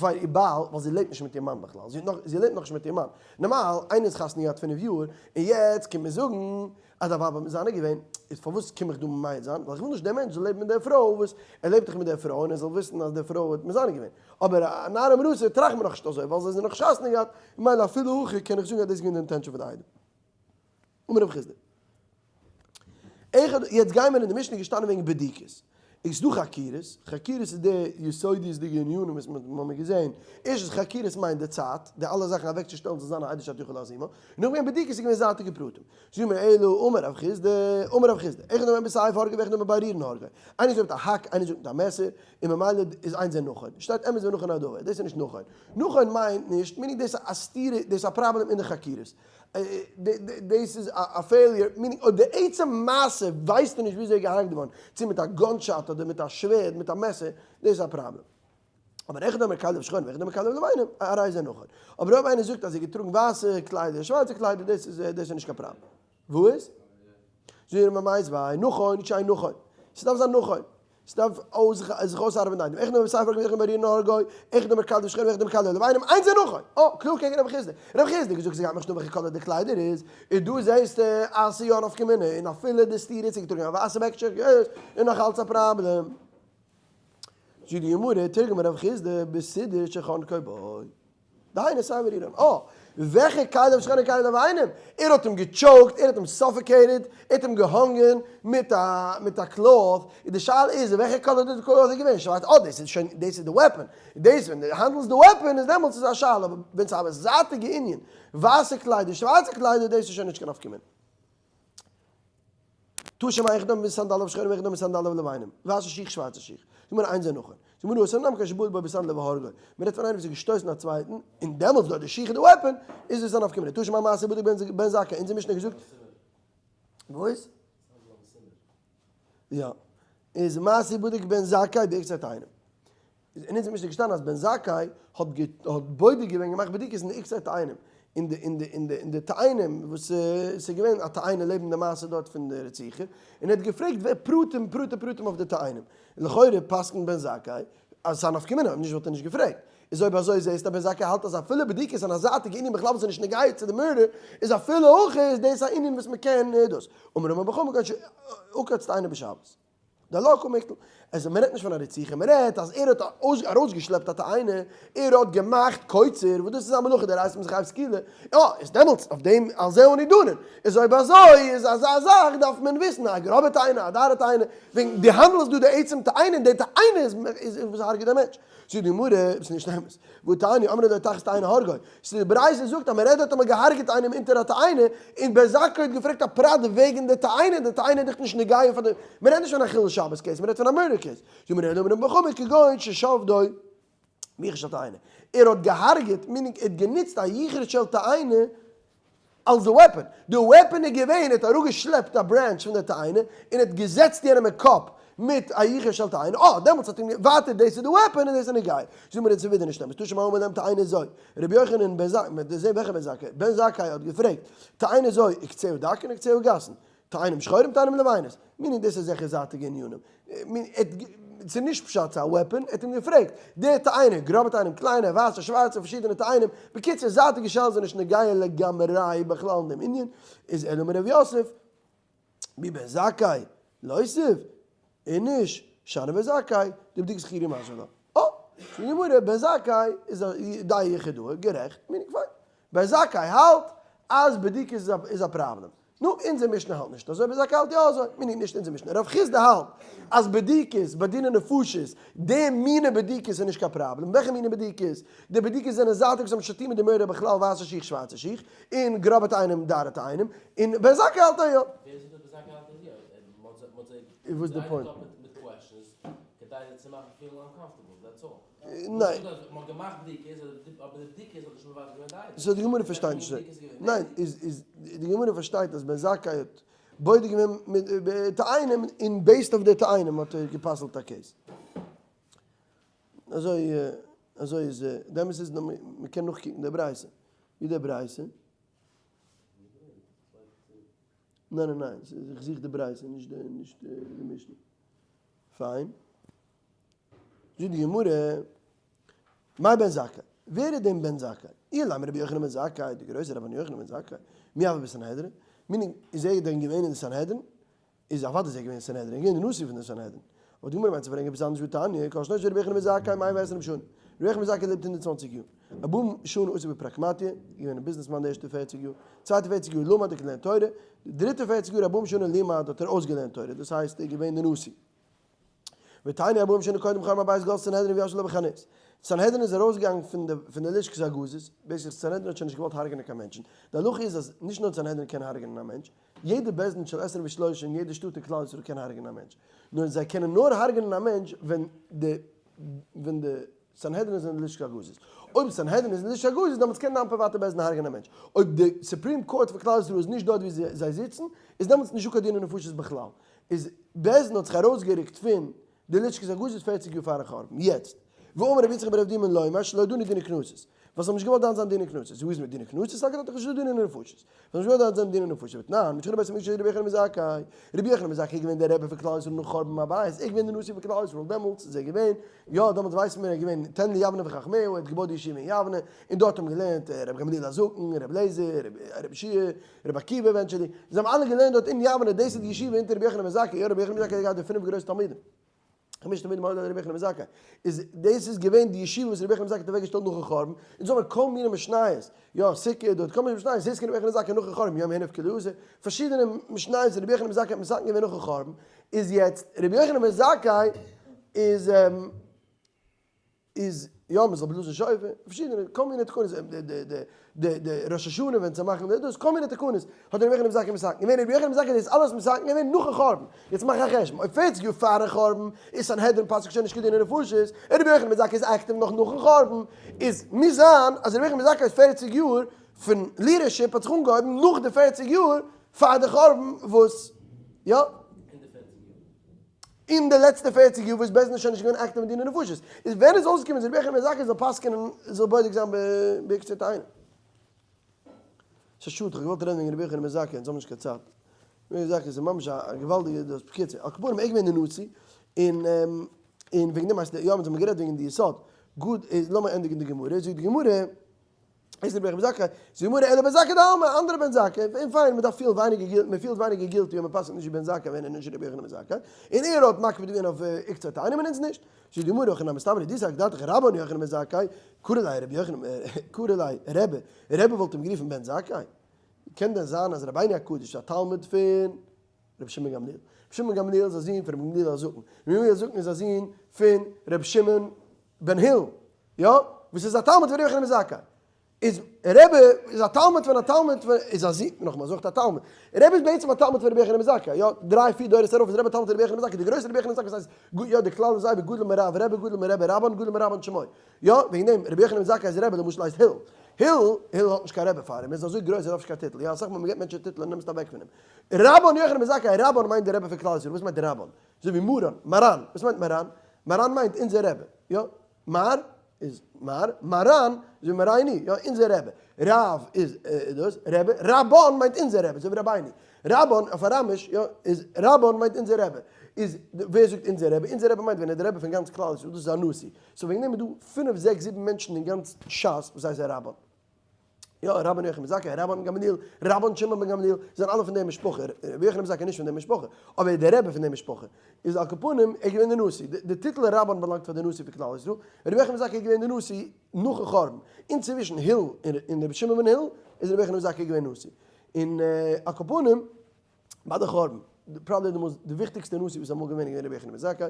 פאר איר בעל ווייל זי לעבט נישט מיט איר מאן בכלל, זי האט נאך זי לעבט נאכנישט מיט איר מאן, נארמאל, איינער איז חתונה געהאט פינף יאר, און יעצט קומט מען זאגן אז די ווייב האט מזנה געווען, איז פארוואס קום איך דא ממעט זיין? ווייל איך וויל נישט דער מענטש זאל לעבן מיט דער פרוי וואס ער לעבט דאך מיט דער פרוי און ער זאל וויסן אז די פרוי האט מזנה געווען. אבער א נערה מאורסה טראכט מען נאכנישט אזוי ווייל זיי זענען נאכנישט חתונה געהאט, ממילא אפילו הכי קען איך זאגן אז דאס איז געווען די intention פון די עדים. אמר רב חסדא. אחד, יעצט גייען מיר אין די משנה געשטאנען וועגן בדיקות. איז דא חקירות, חקירות איז די יסודיות'דיגע ענינים וואס מיר האבן געזען, ערשטנס חקירות מיינט די צייט, די אלע זאכן אוועקצושטעלן זאל זיין א עדות שאת יכולה להזימה, און נאכדעם בדיקות איז געווען זייטיגע פרטים. זאג מיר אלא אמר רב חסדא, אמר רב חסדא, אחד אומר בסייף הרגו ואחד אומר בהרירין הרגו, איינער זאגט מיט א האק איינער זאגט מיט א מעסער, און ממילא איז איינס זה נכון, שטייט אמת ונכון הדבר, דאס איז נישט נכון, נכון מיינט נישט, meaning דאס איז א סתירה, דאס איז א פראבלעם אין די חקירות, דאס איז א failure, meaning אויב די עצם מעשה ווייסטו נישט וויאזוי איז געהארגט געווארן, צו מיט א gunshot אדער מיט א שווערד, מיט א מעסער, דאס איז א פראבלעם. אבער אחד אומר כליו שחורים ואחד אומר כליו לבנים, הרי זה נכון. אבער אויב איינער זאגט אז ער האט געטראגן ווייסע קליידער, שווארצע קליידער, דאס איז דאס איז נישט קיין פראבלעם. וואס? זאגט ער מיתיבי, נכון, שאין נכון. ס'דארף זיין נכון. ס'דארף זיך אויסארבעטן איינעם. אחד אומר בסייף הרגו ואחד אומר בהרירין הרגו, אחד אומר כליו שחורים ואחד אומר כליו לבנים, אין זה נכון! אה, קלאר קעגן רב חסדא. רב חסדא האט געזאגט ס'גייט מיך נישט אן וועלכע color די קליידער איז, און דא זעסטו אז ס'איז יא נפקא מינה, און אפילו די סתירה צו געטראגן א ווייסע בעקיטשע איז נאך אלץ א פראבלעם. זאגט די גמרא, תרגמא רב חסדא בסודר שחנקו בו. דהיינו סיי ווער איראן. אה! וועלכע כליו שחורים כליו לבנים? ער האט אים גע choke ט, ער האט אים suffocated, ער האט אים געהאנגען מיט א מיט א cloth, און די שאלה איז וועלכע color די cloth איז געווען, שווארץ, אה דאס איז שוין דאס איז די weapon, דאס ווען די handle סט די weapon איז דעמאלטס איז א שאלה, אבער ווען ס'איז א זייטיגע ענין, ווייסע קליידער שווארצע קליידער דאס איז שוין נישט קיין נפקא מינה. תא שמע אחד אומר בסנדליו שחורים ואחד אומר בסנדליו לבנים, ווייסע שיך שווארצע שיך, זאג מיר אין זה נכון, זאג מיר התם נמי כגון שבעט בו בסנדלו והרגו, מען רעדט פון איינער וואס האט געשטויסן א צווייטן, און דעמאלטס דארט די שיך איז די weapon, איז עס א נפקא מינה, תא שמע מעשה בדק בן זכאי, אונזער משנה האט געזאגט, וואס? יא, איז מעשה בדק בן זכאי בעקצי תאנים. אין אונזער משנה איז געשטאנען אז בן זכאי האט האט בודק געווען געמאכט בדיקות אין די עקצי תאנים, אין די אין די אין די אין די תאנים וואס עס איז געווען א תאנה לעבן די מעשה דארט פון די רציחה, און ער האט געפרעגט ווער פרטים פרטי פרטים אויף די תאנים, לכאורה פסק'נט בן זכאי אז ס'איז א נפקא מינה, אויב נישט וואלט ער נישט געפרעגט. איז אויב אזוי זעהסטו אז בן זכאי האלט אז אפילו בדיקות אין א זייטיגע ענין בכלל וואס איז נישט נוגע צו די murder איז אפילו אויך איז דאס א ענין וואס מ'קען דאס אמר רמי בר חמא כגון שעקץ תאנה בשבת דלא קא מיקטל אז מ'רעדט נישט פון א רציחה מ'רעדט אז ער האט ארויסגעשלעפט א תאנה ער האט געמאכט קוצר וואס דאס איז א מלאכה דאורייתא מ'איז חייב סקילה יא איז דעמאלטס אויף דעם על זה אנו דנין איז אויב אזוי איז אזא זאך דארף מען וויסן א גראבע תאנה א דארע תאנה וועגן די האנדל איז דא די עצם תאנה און די תאנה איז וואס הרג'ט די מענטש. זאגט די גמרא, עס איז נישט אמת, והתניא אמרו לו תחת תאנה הרגו, ס'איז די ברייתא זאגט אז מען רעדט דארט אז מען האט געהארגעט איינעם אונטער א תאנה, און בן זכאי האט געפרעגט א פרט וועגן די תאנה, די תאנה איז דאך נישט נוגע פאר די, מען רעדט נישט פון א חילול שבת case, מען רעדט פון א murder case, זאגט מיר אלא אמר רמי בר חמא כגון ששפדו ביכרית של תאנה, ער האט געהארגעט, meaning ער האט גענוצט א יכרית של תאנה אלס די weapon, די weapon איז געווען ער האט אראפגעשלעפט א branch פון די תאנה און האט געזעצט יענעם אין קאפ מיט א יכרית של תאנה, אה דעמאלטס האט אים ווייטער דאס איז די weapon און דאס איז נוגע, זאג מיר איז ווידער נישט אמת, תא שמע אמר להם תאנה זו, רבי יוחנן בן זכאי, מען וועט זען וועלכע בן זכאי, בן זכאי האט געפרעגט, תאנה זו קציה דקין וקציה גסין, תאנים שחורים תאנים לבנות, meaning דאס איז זיכער זייטיגע ענינים, ס'איז נישט פשט ס'איז א weapon, ער האט אים געפרעגט, די תאנים, גראבע תאנים, קליינע, ווייסע, שווארצע, פארשידענע תאנים, בקיצור זייטיגע שאלות זענען נישט נוגע לגמרי בכלל אין דעם ענין, איז אלא אמר ר' יוסף, מבן זכאי, להוסיף, איניש, שאני בן זכאי, דבדיקת חקירה משמע לן. אה! זאגט די גמרא, בן זכאי איז א דעה יחידאה, גערעכט, meaning פיין. בן זכאי האלט אז בדיקות איז א פראבלעם. נו, אונזער משנה האלט נישט אזוי, בן זכאי האלט יא אזוי, meaning נישט אונזער משנה, רב חסדא האלט אז בדיקות ביי דיני נפשות, די מינע בדיקות איז נישט קיין פראבלעם, וועלכע מינע בדיקות? די בדיקות זענען זייטיג וואס האבן נישט צוטון מיט די murder בכלל, ווייסע שיך שווארצע שיך, און גראבע תאנים דארע תאנים, און בן זכאי האלט אז יא. ווער זאגט אז בן זכאי האלט אז יא? מ'האט זיי וואס די point? מיט questions כדי זיי צו מאכן פילן uncomfortable, that's all. ניין. so די גמרא פארשטייט נישט אזוי. ניין, איז איז די גמרא פארשטייט אז בן זכאי האט בודק געווען מיט תאנים און based אויף די תאנים האט ער גע'פסל'ט א case. אזוי אזוי איז די אמת איז מ'קען נאכקוקן די ברייתא. ווי די ברייתא? ניין ניין ניין, איך זוך די ברייתא נישט די נישט די משנה. פיין. זאגט די גמרא, מאי בן זכאי? ווער איז דעם בן זכאי? אילימא רבי יוחנן בן זכאי, דער גרויסער רבן יוחנן בן זכאי, מי הוה בסנהדרין? meaning, איז ער דען געווען אין די סנהדרין? איז אוודאי איז ער געווען אין סנהדרין, געווען די נשיא פון די סנהדרין. אבער די גמרא מיינט צו ברענגען עפעס אנדערש והתניא, כל שנותיו של רבי יוחנן בן זכאי מאה ועשרים שנה. רבי יוחנן בן זכאי לעבט 120 יאר. ארבעים שנה עסק בפרקמטיא, געווען א ביזנעסמאן די ערשטע 40 יאר, צווייטע 40 יאר למד, האט געלערנט תורה, די דריטע 40 יאר ארבעים שנה לימד האט ער אויסגעלערנט תורה, דאס הייסט ער איז געווען די נשיא. ותניא ארבעים שנה קודם חורבן הבית גלתה סנהדרין וישבה לה בחנות. סנהדרין איז ארויסגעגאנגען פון די פון די לשכת הגזית, בעיסיקלי סנהדרין האט שוין נישט געוואלט הרג'נען קיין מענטשן, די הלכה איז אז נישט נאר סנהדרין קען הרג'נען א מענטש, יעדע בית דין של עשרים ושלושה אין יעדע שטאט אין כלל ישראל קען הרג'נען א מענטש, נאר זיי קענען נאר הרג'נען א מענטש ווען די ווען די סנהדרין איז אין די לשכת הגזית. אויב סנהדרין איז אין די לשכת הגזית דעמאלטס קען דיין פריוואטע בית דין הרג'נען א מענטש. אויב די supreme court פון כלל ישראל איז נישט דארט ווי זיי זיצן, איז דעמאלטס נישטא קיין דיני נפשות בכלל. איז בית דין האט זיך ארויסגערוקט פון די לשכת הגזית פערציג יאר פארן חורבן. יעצט, ואמר רבי יצחק ברב דימי לומר שלא דנו דיני קנסות. ווייל זיי האבן נישט געוואלט דן זיין דיני קנסות. וואו איז מיט דיני קנסות? ס'האט געדארפט דאך נישט דא דיני נפשות. זיי האבן נישט געוואלט דן זיין דיני נפשות. ותנן, משנה בית המקדש רבי יוחנן בן זכאי. רבי יוחנן בן זכאי איז געווען דער רבי פון כלל ישראל נאך חורבן הבית. ער איז געווען דער נשיא פון כלל ישראל דעמאלטס איז ער געווען, יא דעמאלטס ווייסן מיר ער איז געווען תן לי יבנה וחכמיה, ער האט געבויט די ישיבה אין יבנה, און דארט האבן געלערנט רבי גמליאל הזקן, רבי אליעזר, רבי יהושע, רבי עקיבא eventually. זיי האבן אלע געלערנט דארט אין יבנה, דאס איז די ישיבה אונטער רבי יוחנן בן זכאי, יא רבי יוחנן בן זכאי האט געהאט די פינף גרויסע תלמידים. חמשת תלמידים היו לרבי יוחנן בן זכאי, איז דאס איז געווען די ישיבה וואס רבי יוחנן בן זכאי האט אוועק געשטעלט נאכן חורבן, אונז האבן כל מיני משניות, יא סוכה דארט כל מיני משניות, התקין רבי יוחנן בן זכאי נאכן חורבן, יום הונף כלעזר, פארשידענע משניות וואס רבי יוחנן בן זכאי האט מתקן געווען נאכן חורבן, איז יעצט רבי יוחנן בן זכאי איז. איז יא מען זאל בלאזן שופר, פארשידענע כל מיני תקנות, די די די די די ראש השנה ווען צו מאכן די דאס, כל מיני תקנות, האט רבי יוחנן בן זכאי מתקן געווען, רבי יוחנן בן זכאי האט דאס אלעס מתקן געווען נאכן חורבן, יעצט מאך א חשבון, אויב פערציג יאר פארן חורבן איז סנהדרין פסק'ט שוין נישט קיין דיני נפשות, און רבי יוחנן בן זכאי איז active נאך נאכן חורבן, איז מוז זיין אז רבי יוחנן בן זכאי איז פערציג יאר פון leadership האט זיך אנגעהויבן נאך די פערציג יאר פאר די חורבן וואס יא. אין די לעצטע פערציג יאר וואס בית דין איז שוין נישט געווען active אין דיני נפשות, איז ווען איז אויסגעקומען אז רבי יוחנן בן זכאי זאל פסק'ענען זאל בודק זיין בעקצי תאנה? ס'איז א שאד, כ'האב געוואלט רעדן וועגן רבי יוחנן בן זכאי, אונז האבן נישט קיין צייט. רבי יוחנן בן זכאי איז ממש א געוואלדיגע דאס, בקיצור, על כל פנים ער איז געווען די נשיא, און און וועגן דעם הייסט ער, יא אונז האבן גערעדט וועגן די יסוד, גוט, איז לאמיר ענדיגן די גמרא, זאגט די גמרא, איז רבי יוחנן בן זכאי, זאגט די גמרא אלא בן זכאי דעלמא, אנדערע בן זכאי, און פיין, מען דארף פילן ווייניגער guilt, מען פילט ווייניגער guilty אויב מען פסק'נט נישט ווי בן זכאי ווען ער איז נישט רבי יוחנן בן זכאי, און ער האט מקפיד געווען אויף עוקצי תאנים און אונז נישט. זאגט די גמרא הכי נמי סתמא דאי סלקא דעתך רבן יוחנן בן זכאי, קרי ליה רבי יוחנן, קרי ליה רבי, רבי וואלט אים גערופן בן זכאי? קען דען זיין אז רבינו הקדוש איז א תלמיד פון רבי שמעון גמליאל? רבי שמעון גמליאל איז א זון פון רבי גמליאל הזקן, רבי גמליאל הזקן איז א זון פון רבי שמעון בן הלל, יא, וואס איז א תלמיד פון רבי יוחנן בן זכאי, איז רבי איז א תלמיד פון א תלמיד פון, איז א זון, נאכאמאל זוכט א תלמיד, רבי איז בעצם א תלמיד פון רבי יוחנן בן זכאי, יא, דריי פיר דורות ארויף איז רבי א תלמיד פון רבי יוחנן בן זכאי, די גרויסע רבי יוחנן בן זכאי וואס הייסט, יא, די כלל איז אייביג גדול מרב, רבי גדול מרבי, רבן גדול מרבן שמו, יא, וועגן דעם, רבי יוחנן בן זכאי איז רבי, למשל הייסט הלל, הלל, הלל האט נישט קיין רבי פאר אים, ער איז אזוי גרויס ער דארף נישט קיין טיטל, יא, אסאך מאל מען געבט מענטשן טיטלען נעמסט אוועק פון אים. רבן יוחנן בן זכאי, רבן מיינט די רבי פון כלל ישראל, וואס מיינט רבן? אזוי ווי מרן, מרן, וואס מיינט מרן? מרן מיינט אונזער רבי, יא, מר איז מר, מרן איז ווי מרייני, יא, אונזער רבי, רב איז דאס, רבי, רבן מיינט אונזער רבי, אזוי ווי רבינו, רבן אויף אראמיש, יא, איז רבן מיינט אונזער רבי, איז ווער זאגט אונזער רבי? אונזער רבי מיינט ווען ער איז דער רבי פון גאנץ כלל ישראל, דאס איז א נשיא, so וועגן דעם איז דא פינף זעקס זיבן מענטשן אין גאנץ שס וואס הייסן רבן. יא, רבן יוחנן בן זכאי, רבן גמליאל, רבן שמעון בן גמליאל, זענען אלע פון די משפחה, רבי יוחנן בן זכאי איז נישט פון די משפחה, אבער ער איז דער רבי פון די משפחה, איז על כל פנים, ער איז געווען דער נשיא, די טיטל רבן באלאנגט פאר די נשיא פון כלל ישראל, רבי יוחנן בן זכאי איז געווען דער נשיא נאכן חורבן, אינצווישן הלל און רבי שמעון בן הלל איז רבי יוחנן בן זכאי געווען נשיא, און על כל פנים, ביי די חורבן, probably די most, די וויכטיגסטע נשיא וואס איז אמאל געווען איז געווען רבי יוחנן בן זכאי,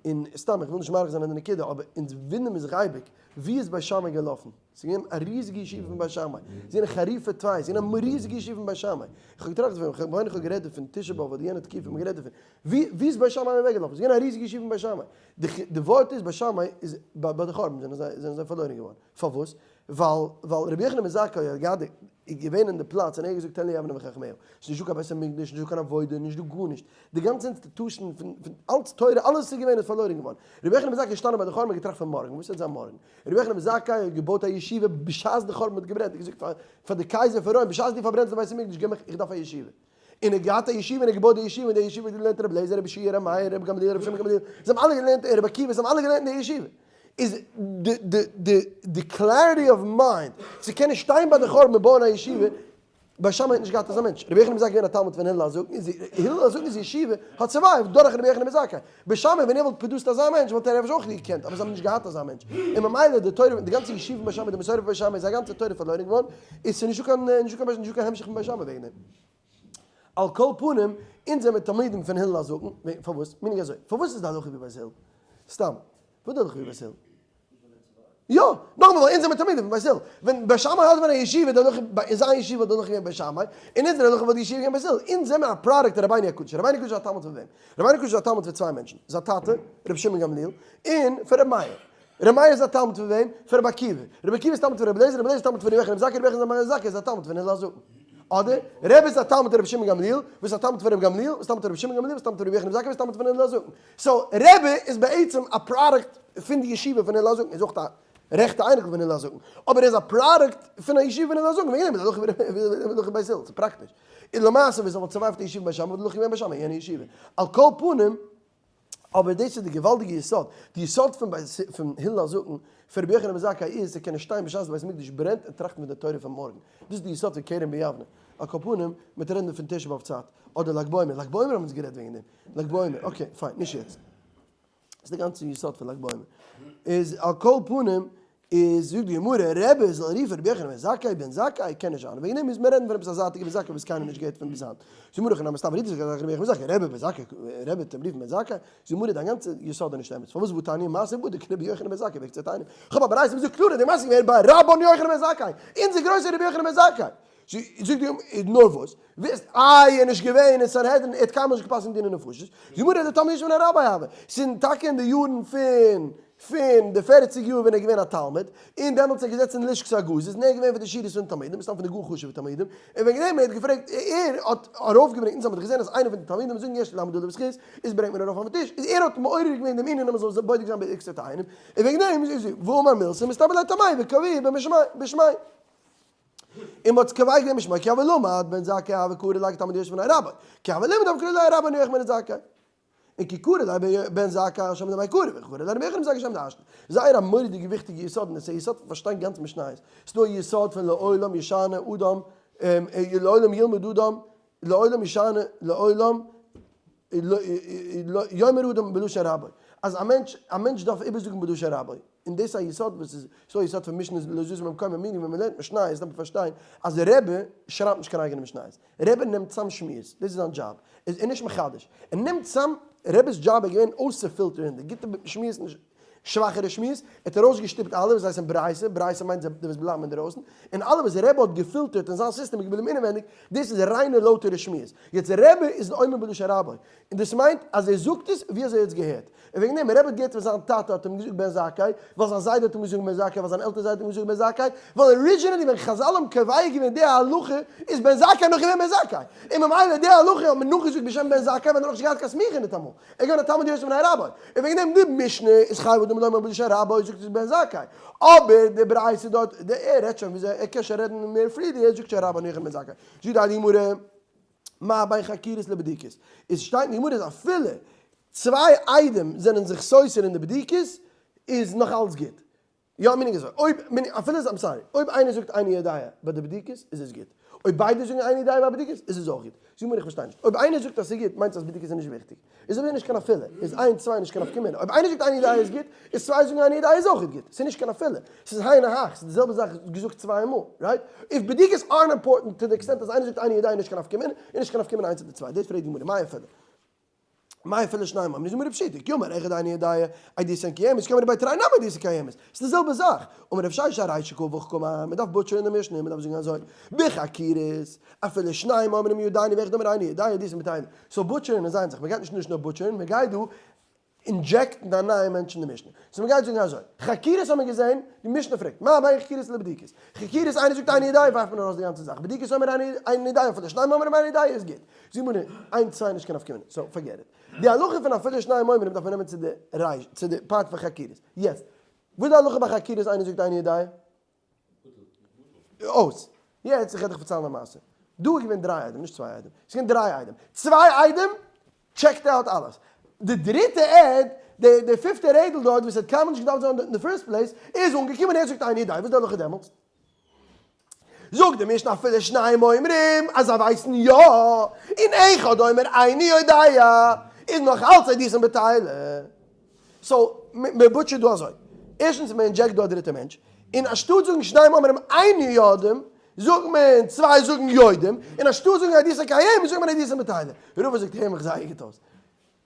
און סתם איך וויל נישט מאריך זיין אין די נקודה, אבער אונז וואונדערן מיר זיך אייביג, ווי איז בית שמאי געלאפן? ס'איז געווען א ריזיגע ישיבה פון בית שמאי, ס'איז געווען חריפה טפי, ס'איז געווען א ריזיגע ישיבה פון בית שמאי, איך האב געטראכט דערפון, איך מיין איך האב גערעדט דערפון תשעה באב אדער יענע תקופה האט מען גערעדט דערפון, ווי ווי איז בית שמאי אוועקגעלאפן? ס'איז געווען א ריזיגע ישיבה פון בית שמאי, די די ווארט איז בית שמאי איז ביי די חורבן זענען זיי זענען זיי פארלוירן געווארן, פארוואס? ווייל ווייל רבי יוחנן בן זכאי האט געהאט די איז געווען אין די פלאץ און ער האט געזאגט תן לי יבנה וחכמיה, ס'איז נישטא קיין בית המקדש, נישטא קיין עבודה, נישטא גארנישט, די גאנצע institution פון פון אלץ תורה אלעס איז געווען איז פארלוירן געווארן, רבי יוחנן בן זכאי איז געשטאנען ביי די חורבן און געטראכט פון מארגן, וואס וועט זיין מארגן? רבי יוחנן בן זכאי האט געבויט א ישיבה בשעת די חורבן האט געברענט, ער האט געזאגט פאר פאר די קייזער פון רוים בשעת דו פארברענסט די בית המקדש גיב מיך איך דארף א ישיבה, און ער האט געהאט א ישיבה און ער האט געבויט די ישיבה, אין די ישיבה האט געלערנט רבי אליעזר רבי יהושע רבי מאיר רבי גמליאל רבי שמעון גמליאל, זיי האבן אלע געלערנט רבי עקיבא זיי האבן אלע געלערנט אין די ישיבה, איז די די די די clarity of mind צו קענען שטיין ביי די חורבן און בויען א ישיבה, בית שמאי האט נישט געהאט אזא מענטש, רבי יוחנן בן זכאי געווען א תלמיד פון הלל הזקן, איז הלל הזקן'ס ישיבה האט survived דורך רבי יוחנן בן זכאי, בית שמאי ווען ער וואלט produced אזא מענטש וואלט ער אפשר אויך געקענט, אבער זיי האבן נישט געהאט אזא מענטש, און ממילא די תורה, די גאנצע ישיבה פון בית שמאי, די מסורה פון בית שמאי איז א גאנצע תורה פארלוירן געווארן, איז ס'איז נישטא קיין נישטא קיין נישטא קיין המשך פון בית שמאי וועגן דעם. על כל פנים, אונז זעמיר תלמידים פון הלל הזקן, פארוואס? meaning אזוי, פארוואס איז די הלכה ווי בית הלל? סתם. וואס דארף איך ווי בית הלל? יא, נאכאמאל ווייל אונז זעמיר תלמידים פון בית הלל. ווען בית שמאי האט געווען א ישיבה דארט נאך אין זיין ישיבה האט דארט נאך געווען בית שמאי, און אונזער הלכה וואלט די ישיבה געווען בית הלל. אונז זעמיר א product רבינו הקדוש. רבינו הקדוש איז א תלמיד פון וועם? רבינו הקדוש איז א תלמיד פון צוויי מענטשן. זיין טאטע, רבי שמעון גמליאל, און פון רבי מאיר. רבי מאיר איז א תלמיד פון וועם? פון רבי עקיבא. רבי עקיבא איז תלמיד פון רבי אליעזר, רבי אליעזר איז תלמיד פון רבי יוחנן בן זכאי, רבי יוחנן בן זכאי איז א תלמיד פון הלל הזקן. אדער, רבי איז א תלמיד פון רבי שמעון גמליאל, וואס איז א תלמיד פון רבי גמליאל, וואס איז תלמיד פון רבי שמעון גמליאל, וואס איז תלמיד פון רבי יוחנן בן זכאי, וואס איז תלמיד פון הלל הזקן. so, רבי איז בעצם א product פון די ישיבה פון הלל הזקן, איז אויך א רעכטע אייניקל פון הלל הזקן, אבער ער איז א product פון א ישיבה פון הלל הזקן, וועגן דעם איז הלכה ווי הלכה בית הלל, ס'איז פראקטיש. און למעשה ווען ס'וואלט survive ט א ישיבה בית שמאי וואלט הלכה געווען בית שמאי יענע ישיבה. על כל פנים, אבער דאס איז די געוואלדיגע יסוד, די יסוד פון פון הלל הזקן, פון רבי יוחנן בן זכאי איז צו קענען שטיין בשעת די בית המקדש ברענט און טראכטן פון די תורה פון מארגן. דאס איז די יסוד פון כרם ביבנה. על כל פנים, מ'וועט רעדן פון תשעה באב צייט, אדער לג בעומר, לג בעומר האבן אונז גערעדט וועגן דעם, לג בעומר, okay fine, נישט יעצט. דאס איז די גאנצע יסוד פון לג בעומר. איז על כל פנים, איז זאגט די גמרא, רבי זאל רופן רבי יוחנן בן זכאי בן זכאי קען נישט זיין, וועגן דעם מוז מען רעדן פון עפעס א זייטיגע בן זכאי וואס קיינער נישט געהערט פון ביז היינט. זאגט די גמרא, הכי נמי סתם רופט זיך רבי יוחנן בן זכאי, רבי בן זכאי, רבי האט אים רופן בן זכאי, זאגט די גמרא, דיין גאנצע יסוד איז נישט אמת, פארוואס והתניא מעשה בדוק רבי יוחנן בן זכאי בעקבתא תניא, כ'האב א ברייתא וואס זאגט קלאר אז די מעשה איז געווען ביי רבן יוחנן בן זכאי, אונזער גרויסער רבי יוחנן בן זכאי. זאגט די גמרא, נאר וואס, וויסט איי ער איז נישט געווען אין סנהדרין, ער האט קיינמאל נישט געפסקנט דיני נפשות, די גמרא דער תלמיד פון א רבי הוה, ס'איז טאקע אין די יארן פון פון די פערציג יאר ווען ער איז געווען א תלמיד, און דעמאלטס איז ער געזעצן אין לשכת הגזית, און ער איז געווען פון די שורות פון תלמידים, מסתם פון די גאר חשוב'ע תלמידים, און וועגן דעם ער האט געפרעגט, ער האט ארויפגעברענגט, אונז האבן דאך געזען אז איינער פון די תלמידים זאגן יש ללמד עליו זכות, איז ברענגט מען ארויף אויפן טיש, איז ער האט מעורר געווען דעם ענין אז מען זאל בודק זיין בעקבתא תאנים, און וועגן דעם איז ואמר מילתא מסתברא לטעמיה וקביע בשמיה. און מ'האט קובע געווען בשמו כי הוה למד בן זכאי הוה קרי ליה כתלמיד יוסף בני רבו כי הוה לימד הוה קרי ליה רבן יוחנן בן זכאי און כי קרי ליה בן זכאי על שם דמאי קרי וכי קרי ליה רבי יוחנן בן זכאי על שם דאשתא. זייער א מורא'דיגע וויכטיגע יסוד און עס איז א יסוד פון פארשטיין גאנץ משניות. ס'איז דא א יסוד פון לעולם ישנה אדם לעולם ילמד אדם לעולם ישנה לעולם יאמר אדם בלשון רבו אז א מענטש א מענטש דארף איבערזאגן בלשון רבו און דאס איז א יסוד וואס איז ס'דא א יסוד פון משנה לא זז ממקומה meaning ווען מ'לערנט משניות דארף מען פארשטיין אז רבי שרייבט נישט קיין אייגענע משניות רבי נעמט צאם שמועות דאס איז זיין דזשאב איז ער נישט מחדש ער נעמט צאם רבי'ס דזשאב איז געווען אויסצופילטערן די גוטע שמועות און די שוואכערע שמועות, ער האט ארויסגעשטופט אלע וואס הייסן ברייתא, ברייתא מיינט די וואס בלייבן אינדערויסן, און אלע וואס רבי האט געפילטערט אין זיין סיסטעם איז געבליבן אינעווענדיג, דאס איז ריינע לויטערע שמועות. יעצט רבי איז אומר בלשון רבו, און דאס מיינט אז ער זאגט עס ווי אזוי ער האט עס געהערט. און וועגן דעם, רבי האט געהערט פון זיין טאטע האט אים געזאגט בן זכאי, ווייל זיין זיידע האט אים געזאגט בן זכאי, ווייל זיין עלטער זיידע האט אים געזאגט בן זכאי, ווייל originally ווען חזל האבן קובע געווען די הלכה איז בן זכאי נאך געווען בן זכאי, און ממילא די הלכה האט מען נאכגעזאגט בשם בן זכאי ווען ער האט נאך נישט געהאט קיין סמיכה ניטאמאל. ער געווען א תלמיד יוסף בני רבו, און וועגן דעם די משנה איז חייב אדם לומר בלשון רבו זאגט עס בן זכאי, אבער די ברייתא דארט, די ער רעדט שוין וויאזוי ער קען שוין רעדן מער freely, ער זאגט שוין רבן יוחנן בן זכאי, זאגט די גמרא מה בין חקירות לבדיקות, איז שטייט אין די גמרא אז אפילו צוויי עדים זענען זיך סותר אין די בדיקות איז נאך אלץ גוט, יא meaning אזוי, אויב meaning אפילו איז I'm sorry, אויב איינער זאגט איני יודע ביי די בדיקות איז עס גוט, אויב ביידע זאגן איני יודע ביי בדיקות איז עס אויך גוט, זאג מיר איך פארשטיי נישט, אויב איינער זאגט אז ס'איז גוט מיינט אז בדיקות איז נישט וויכטיג, איז אויב נישט קיין אפילו, איז איינס צוויי נישט קיין נפקא מינה, אויב איינער זאגט איני יודע איז גוט, איז צוויי זאגן איני יודע איז אויך גוט, ס'איז נישט קיין אפילו, ס'איז היינו הך, ס'איז די זעלבע זאך געזאגט צוויי מאל, right? If בדיקות aren't important to the extent אז איינער זאגט איני יודע איז נישט קיין נפקא מינה, איז נישט קיין נפקא מינה איינס אדער צוויי, דאס פרעגט די גמרא, מאי אפילו? מאי אפילו שניים אומרים זאגט מיר פשיטא כי אמר אחד איני יודע עדותן קיימת כי אמרי בי תרי נמי עדותן קיימת ס'איז די זעלבע זאך אמר רב ששת ארישא קא והכי קאמר מ'דארף butcher ן די משנה מ'דארף זאגן אזוי בחקירות אפילו שניים אומרים ידענו ואחד אומר איני יודע עדותן בטילה so butcher ן איז איין זאך מ'גייט נישט נישט נאר butcher ן מ'גייט דא inject ן א נייע מענטש אין די משנה. so מ'גייט זאגן אזוי, חקירות האט מען געזען, די משנה פרעגט, מה בין חקירות לבדיקות? חקירות איינער זאגט איני יודע ווארפט מען ארויס די גאנצע זאך, בדיקות אומר איני יודע אפילו שניים אומרים איני יודע איז גוט. זאג מיר איינס צוויי נישט קיין נפקא מינה, so forget it. די הלכה פון אפילו שניים אומרים דארף מען נעמען צו די רישא, צו די part פון חקירות. יעצט, וואס איז די הלכה ביי חקירות איינער זאגט איני יודע? אויס. יעצט איך וועל דיך פארציילן א מעשה. דא איז געווען דריי עדים, נישט צוויי עדים. ס'איז געווען דריי עדים. צוויי עדים check ט out אלעס. די דריטע עד, די די פיפטע רעדל דארט וואס האט קיינמאל נישט געדארפט זיין דארט אין די first place, איז אנגעקומען ער זאגט איני יודע, וואס איז די הלכה דעמאלטס? זאגט די משנה אפילו שניים אומרים אז זיי ווייסן יא, און אחד אומר איני יודע, איז נאך אלץ עדותן בטילה. so, מען butcher ט דא אזוי, ערשטנס מען inject דא א דריטע מענטש, און אנשטאט זאגן שניים אומרים אינו יודעים, זאגט מען צוויי זאגן יודעים, און אנשטאט זאגן עדותן קיימת זאגט מען עדותן בטילה. רבא זאגט הער מיך זייער גוט אויס.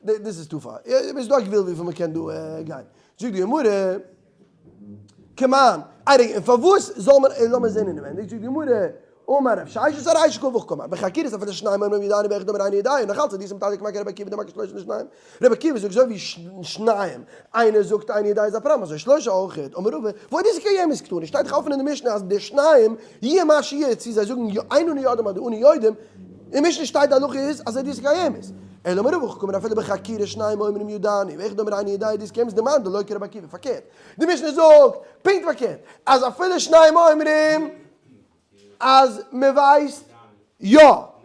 דאס איז too far. איז דא א גבול וויפיל מען קען דא גיין. זאגט די גמרא, כמאן, איי און פארוואס זאל מען, לאמיר זען אינעווענדיג, זאגט די גמרא, אמר רב ששת ארישא קא וקאמר, בחקירות אפילו שניים אומרים ידענו ואחד אומר איני יודע, נאך אלץ עדותן בטלה כמאן כרבי עקיבא דמקיש שלושה לשניים, רבי עקיבא זאגט אזוי ווי שניים, איינער זאגט איני יודע איז א פראבלעם, אזוי שלושה אויך, אמר רבא, והא עדותן קיימת קתני, שטייט דאך אפן אין די משנה אז די שניים, יהיה מה שיהיה, צו זיי זאגן אין אנו יודעים אדער אנו יודעים, אין משנה שטייט די הלכה איז אז עדות קיימת. אלא אמר רבא קאמר אפילו בחקירה שניים אומרים ידענו ואחד אומר איני יודע עדות קיימת דמאן דלא כרבי עקיבא פארקערט די משנה זאגט פונקט פארקערט אז אפילו שניים אומרים אז מען ווייסט יא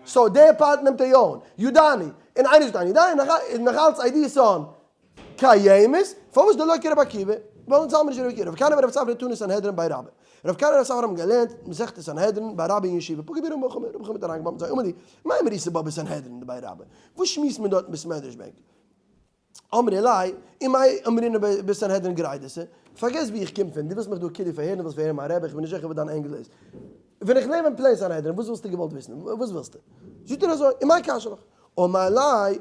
so די part נעמט ער יא אן ידענו און איינער זאגט איני יודע איז נאכאלץ עדותן קיימת, פארוואס דלא כרבי עקיבא? ווייל אונז האלט מיר נישט ווי רבי עקיבא. רב כהנא ורב ספרא תנו סנהדרין בי רבה. רב כהנא און רב ספרא האבן געלערנט מסכת סנהדרין ביי רבה אין ישיבה. פגע בהו רב חמא, רב חמא האט אריינגעבאמפט זיי, אמר להו, מאי אמריתו בה בסנהדרין דבי רבה? וואס שמועסט מען דארט אין בית מדרש בענק? אמרי ליה, ומאי אמרינן בסנהדרין גרידתא? פארגעס ווי איך קום פון, דו ווילסט מיך דא כאילו פארהערן, דו ווילסט פארהערן מיין רבי, איך בין נישט זיכער וואס דיין angle איז. ווען איך לערן אין plain סנהדרין, וואס וואלסטו געוואלט וויסן? וואס ווילסטו? זאגט ער אזוי, ומאי קשיא לך? אמר ליה,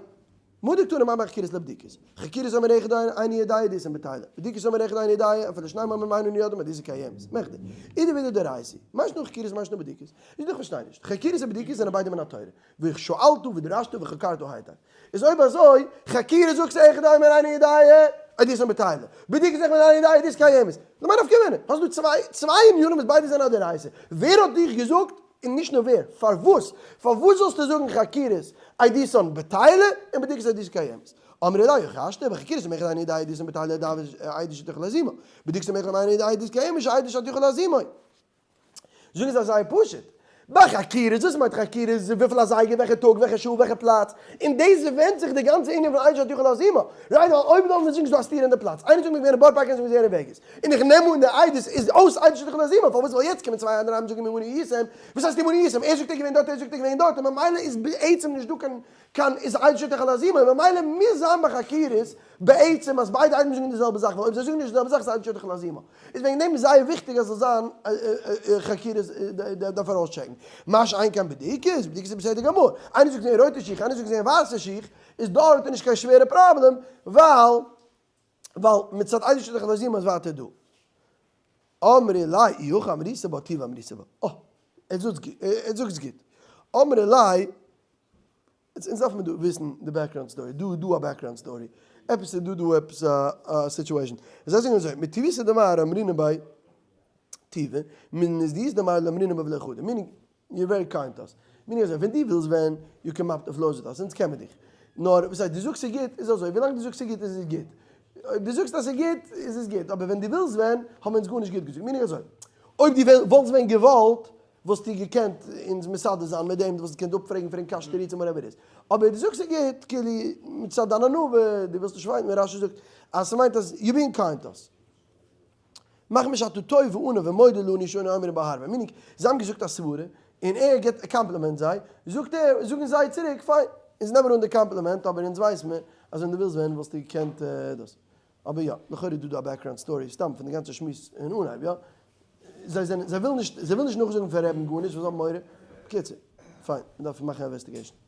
מהא דקתני מה בין חקירות לבדיקות? חקירות אומר אחד איני יודע עדותן בטלה, בדיקות אומר אחד איני יודע אפילו שניים אומרים אין אנו יודעים עדותן קיימת, מכדי, אידי ואידי דאורייתא, מאי שנא חקירות מאי שנא בדיקות? איז דאך פארשטיי נישט, חקירות און בדיקות זענען ביידע מן התורה, ושאלת ודרשת וחקרת היטב. איז אויב אזוי, חקירות זאגסטו אחד אומר איני יודע עדותן בטלה, בדיקות זאגט מען איני יודע עדותן קיימת, למאי נפקא מינה? האסט דא צוויי ענינים וואס ביידע זענען א דאורייתא, ווער האט דיך געזאגט און נישט נאר ווער, פארוואס? פארוואס זאלסטו זאגן חקירות עדותן בטלה און בדיקות עדותן קיימת? אמרי ליה הכי השתא, בחקירות אומר אחד איני יודע עדותן בטלה עדות שתוכל להזימה, בדיקות אומר אחד איני יודע עדותן קיימת עדות שתוכל להזימה. זאגן זיי זייער פשוט, ביי חקירות, וואס מיינט חקירות? וויפיל אזייגער, וועלכע טאג, וועלכע שעה, וועלכע פלאץ, און דאס ווענדט זיך די גאנצע ענין פון עדות שתוכל להזימה, right? ווייל אויב לאמיר זאגן ס'איז דא א סתירה אין די פלאץ, איינער זאגט מיר געווען אין בארא פארק איינער זאגט מיר געווען אין וועגאס, און איך נעם אן די עדות איז אויס עדות שתוכל להזימה, פארוואס ווייל יעצט קומען צוויי אנדערע און זאגן עמנו הייתם, וואס הייסט עמנו הייתם? ער זאגט ער איז געווען דארט ער זאגט ער איז געווען דארט און ממילא איז בעצם נישט דא קיין קיין איז עדות שתוכל להזימה, און ממילא מוז זיין ביי חקירות בעצם אז ביידע עדים זאגן די זעלבע זאך, ווייל אויב זיי זאגן נישט די זעלבע זאך איז עדות שתוכל להזימה. איז וועגן דעם איז זייער וויכטיג אז זאל זיין חקירות דארף ארויסטשעקן. מה שאין כן בדיקות, בדיקות איז בסדר גמור. איינער זאגט געזען רויטע שיך, איינער זאגט געזען ווייסע שיך, איז דארט איז נישט קיין שווערע פראבלעם, ווייל ווייל מצד עדות שתוכל להזימה איז ווייטער דא. אמרי ליה אי הכי אמריתו בה טובא אמריתו בה. אה, ער זאגט גוט. אמרי ליה, אונז דארף מען דא וויסן די background story, דא איז דא א background story, עפעס איז דא דא עפעס א situation. זיי זאגן אזוי, מטיבותא דמר אמרינן ביה טובא, מנזדיותא דמר לא אמרינן ביה ולא חדא, meaning, you're very kind to us. meaning אזוי, ווען דו ווילסט ווען, you can mop the floors with us, אונז קען מיר דיך. נאר, וואס הייסט, דו זאגסט ס'איז גוט, איז אזוי, ווילאנג דו זאגסט ס'איז גוט איז עס גוט. אויב דו זאגסט אז ס'איז גוט, איז עס גוט, אבער ווען דו ווילסט ווען, האבן אונז גארנישט גוט געזאגט. meaning אזוי, אויב דו וואלסט ווען געוואלט, וואלסטו געקענט אונז מסדר זיין מיט דעם, דו וואלסט געקענט אפפרעגן פון קש תירוצים whatever איז. אבער דו זאגסט ס'איז גוט, כאילו, מצד דיין ענווה, דו ווילסט נישט fight ן, ווי רש"י זאגט, אז ס'מיינט אז you being kind to us. מחמת שאתה טוב וענו ומודה לנו שאנו אומרים בה הרבה. meaning, זיי האבן געזאגט א סברה, און ער גיבט א קאמפלימענט זיי, זאגט ער, זאגן זיי צוריק, פיין, אונז נעמען אן די קאמפלימענט, אבער אונז ווייס מיר אז ווען דו ווילסט ווען וואלסטו געקענט דאס. אבער יא, לכאורה איז דא דא א background story, סתם פון די גאנצע שמועס אין אנהייב, יא? זיי זענען, זיי ווילן נישט, זיי ווילן נישט נאכזאגן פון רעבן גארנישט ווייל זיי האבן מורא. בקיצור, פיין, מ'דארף מאכן א investigation.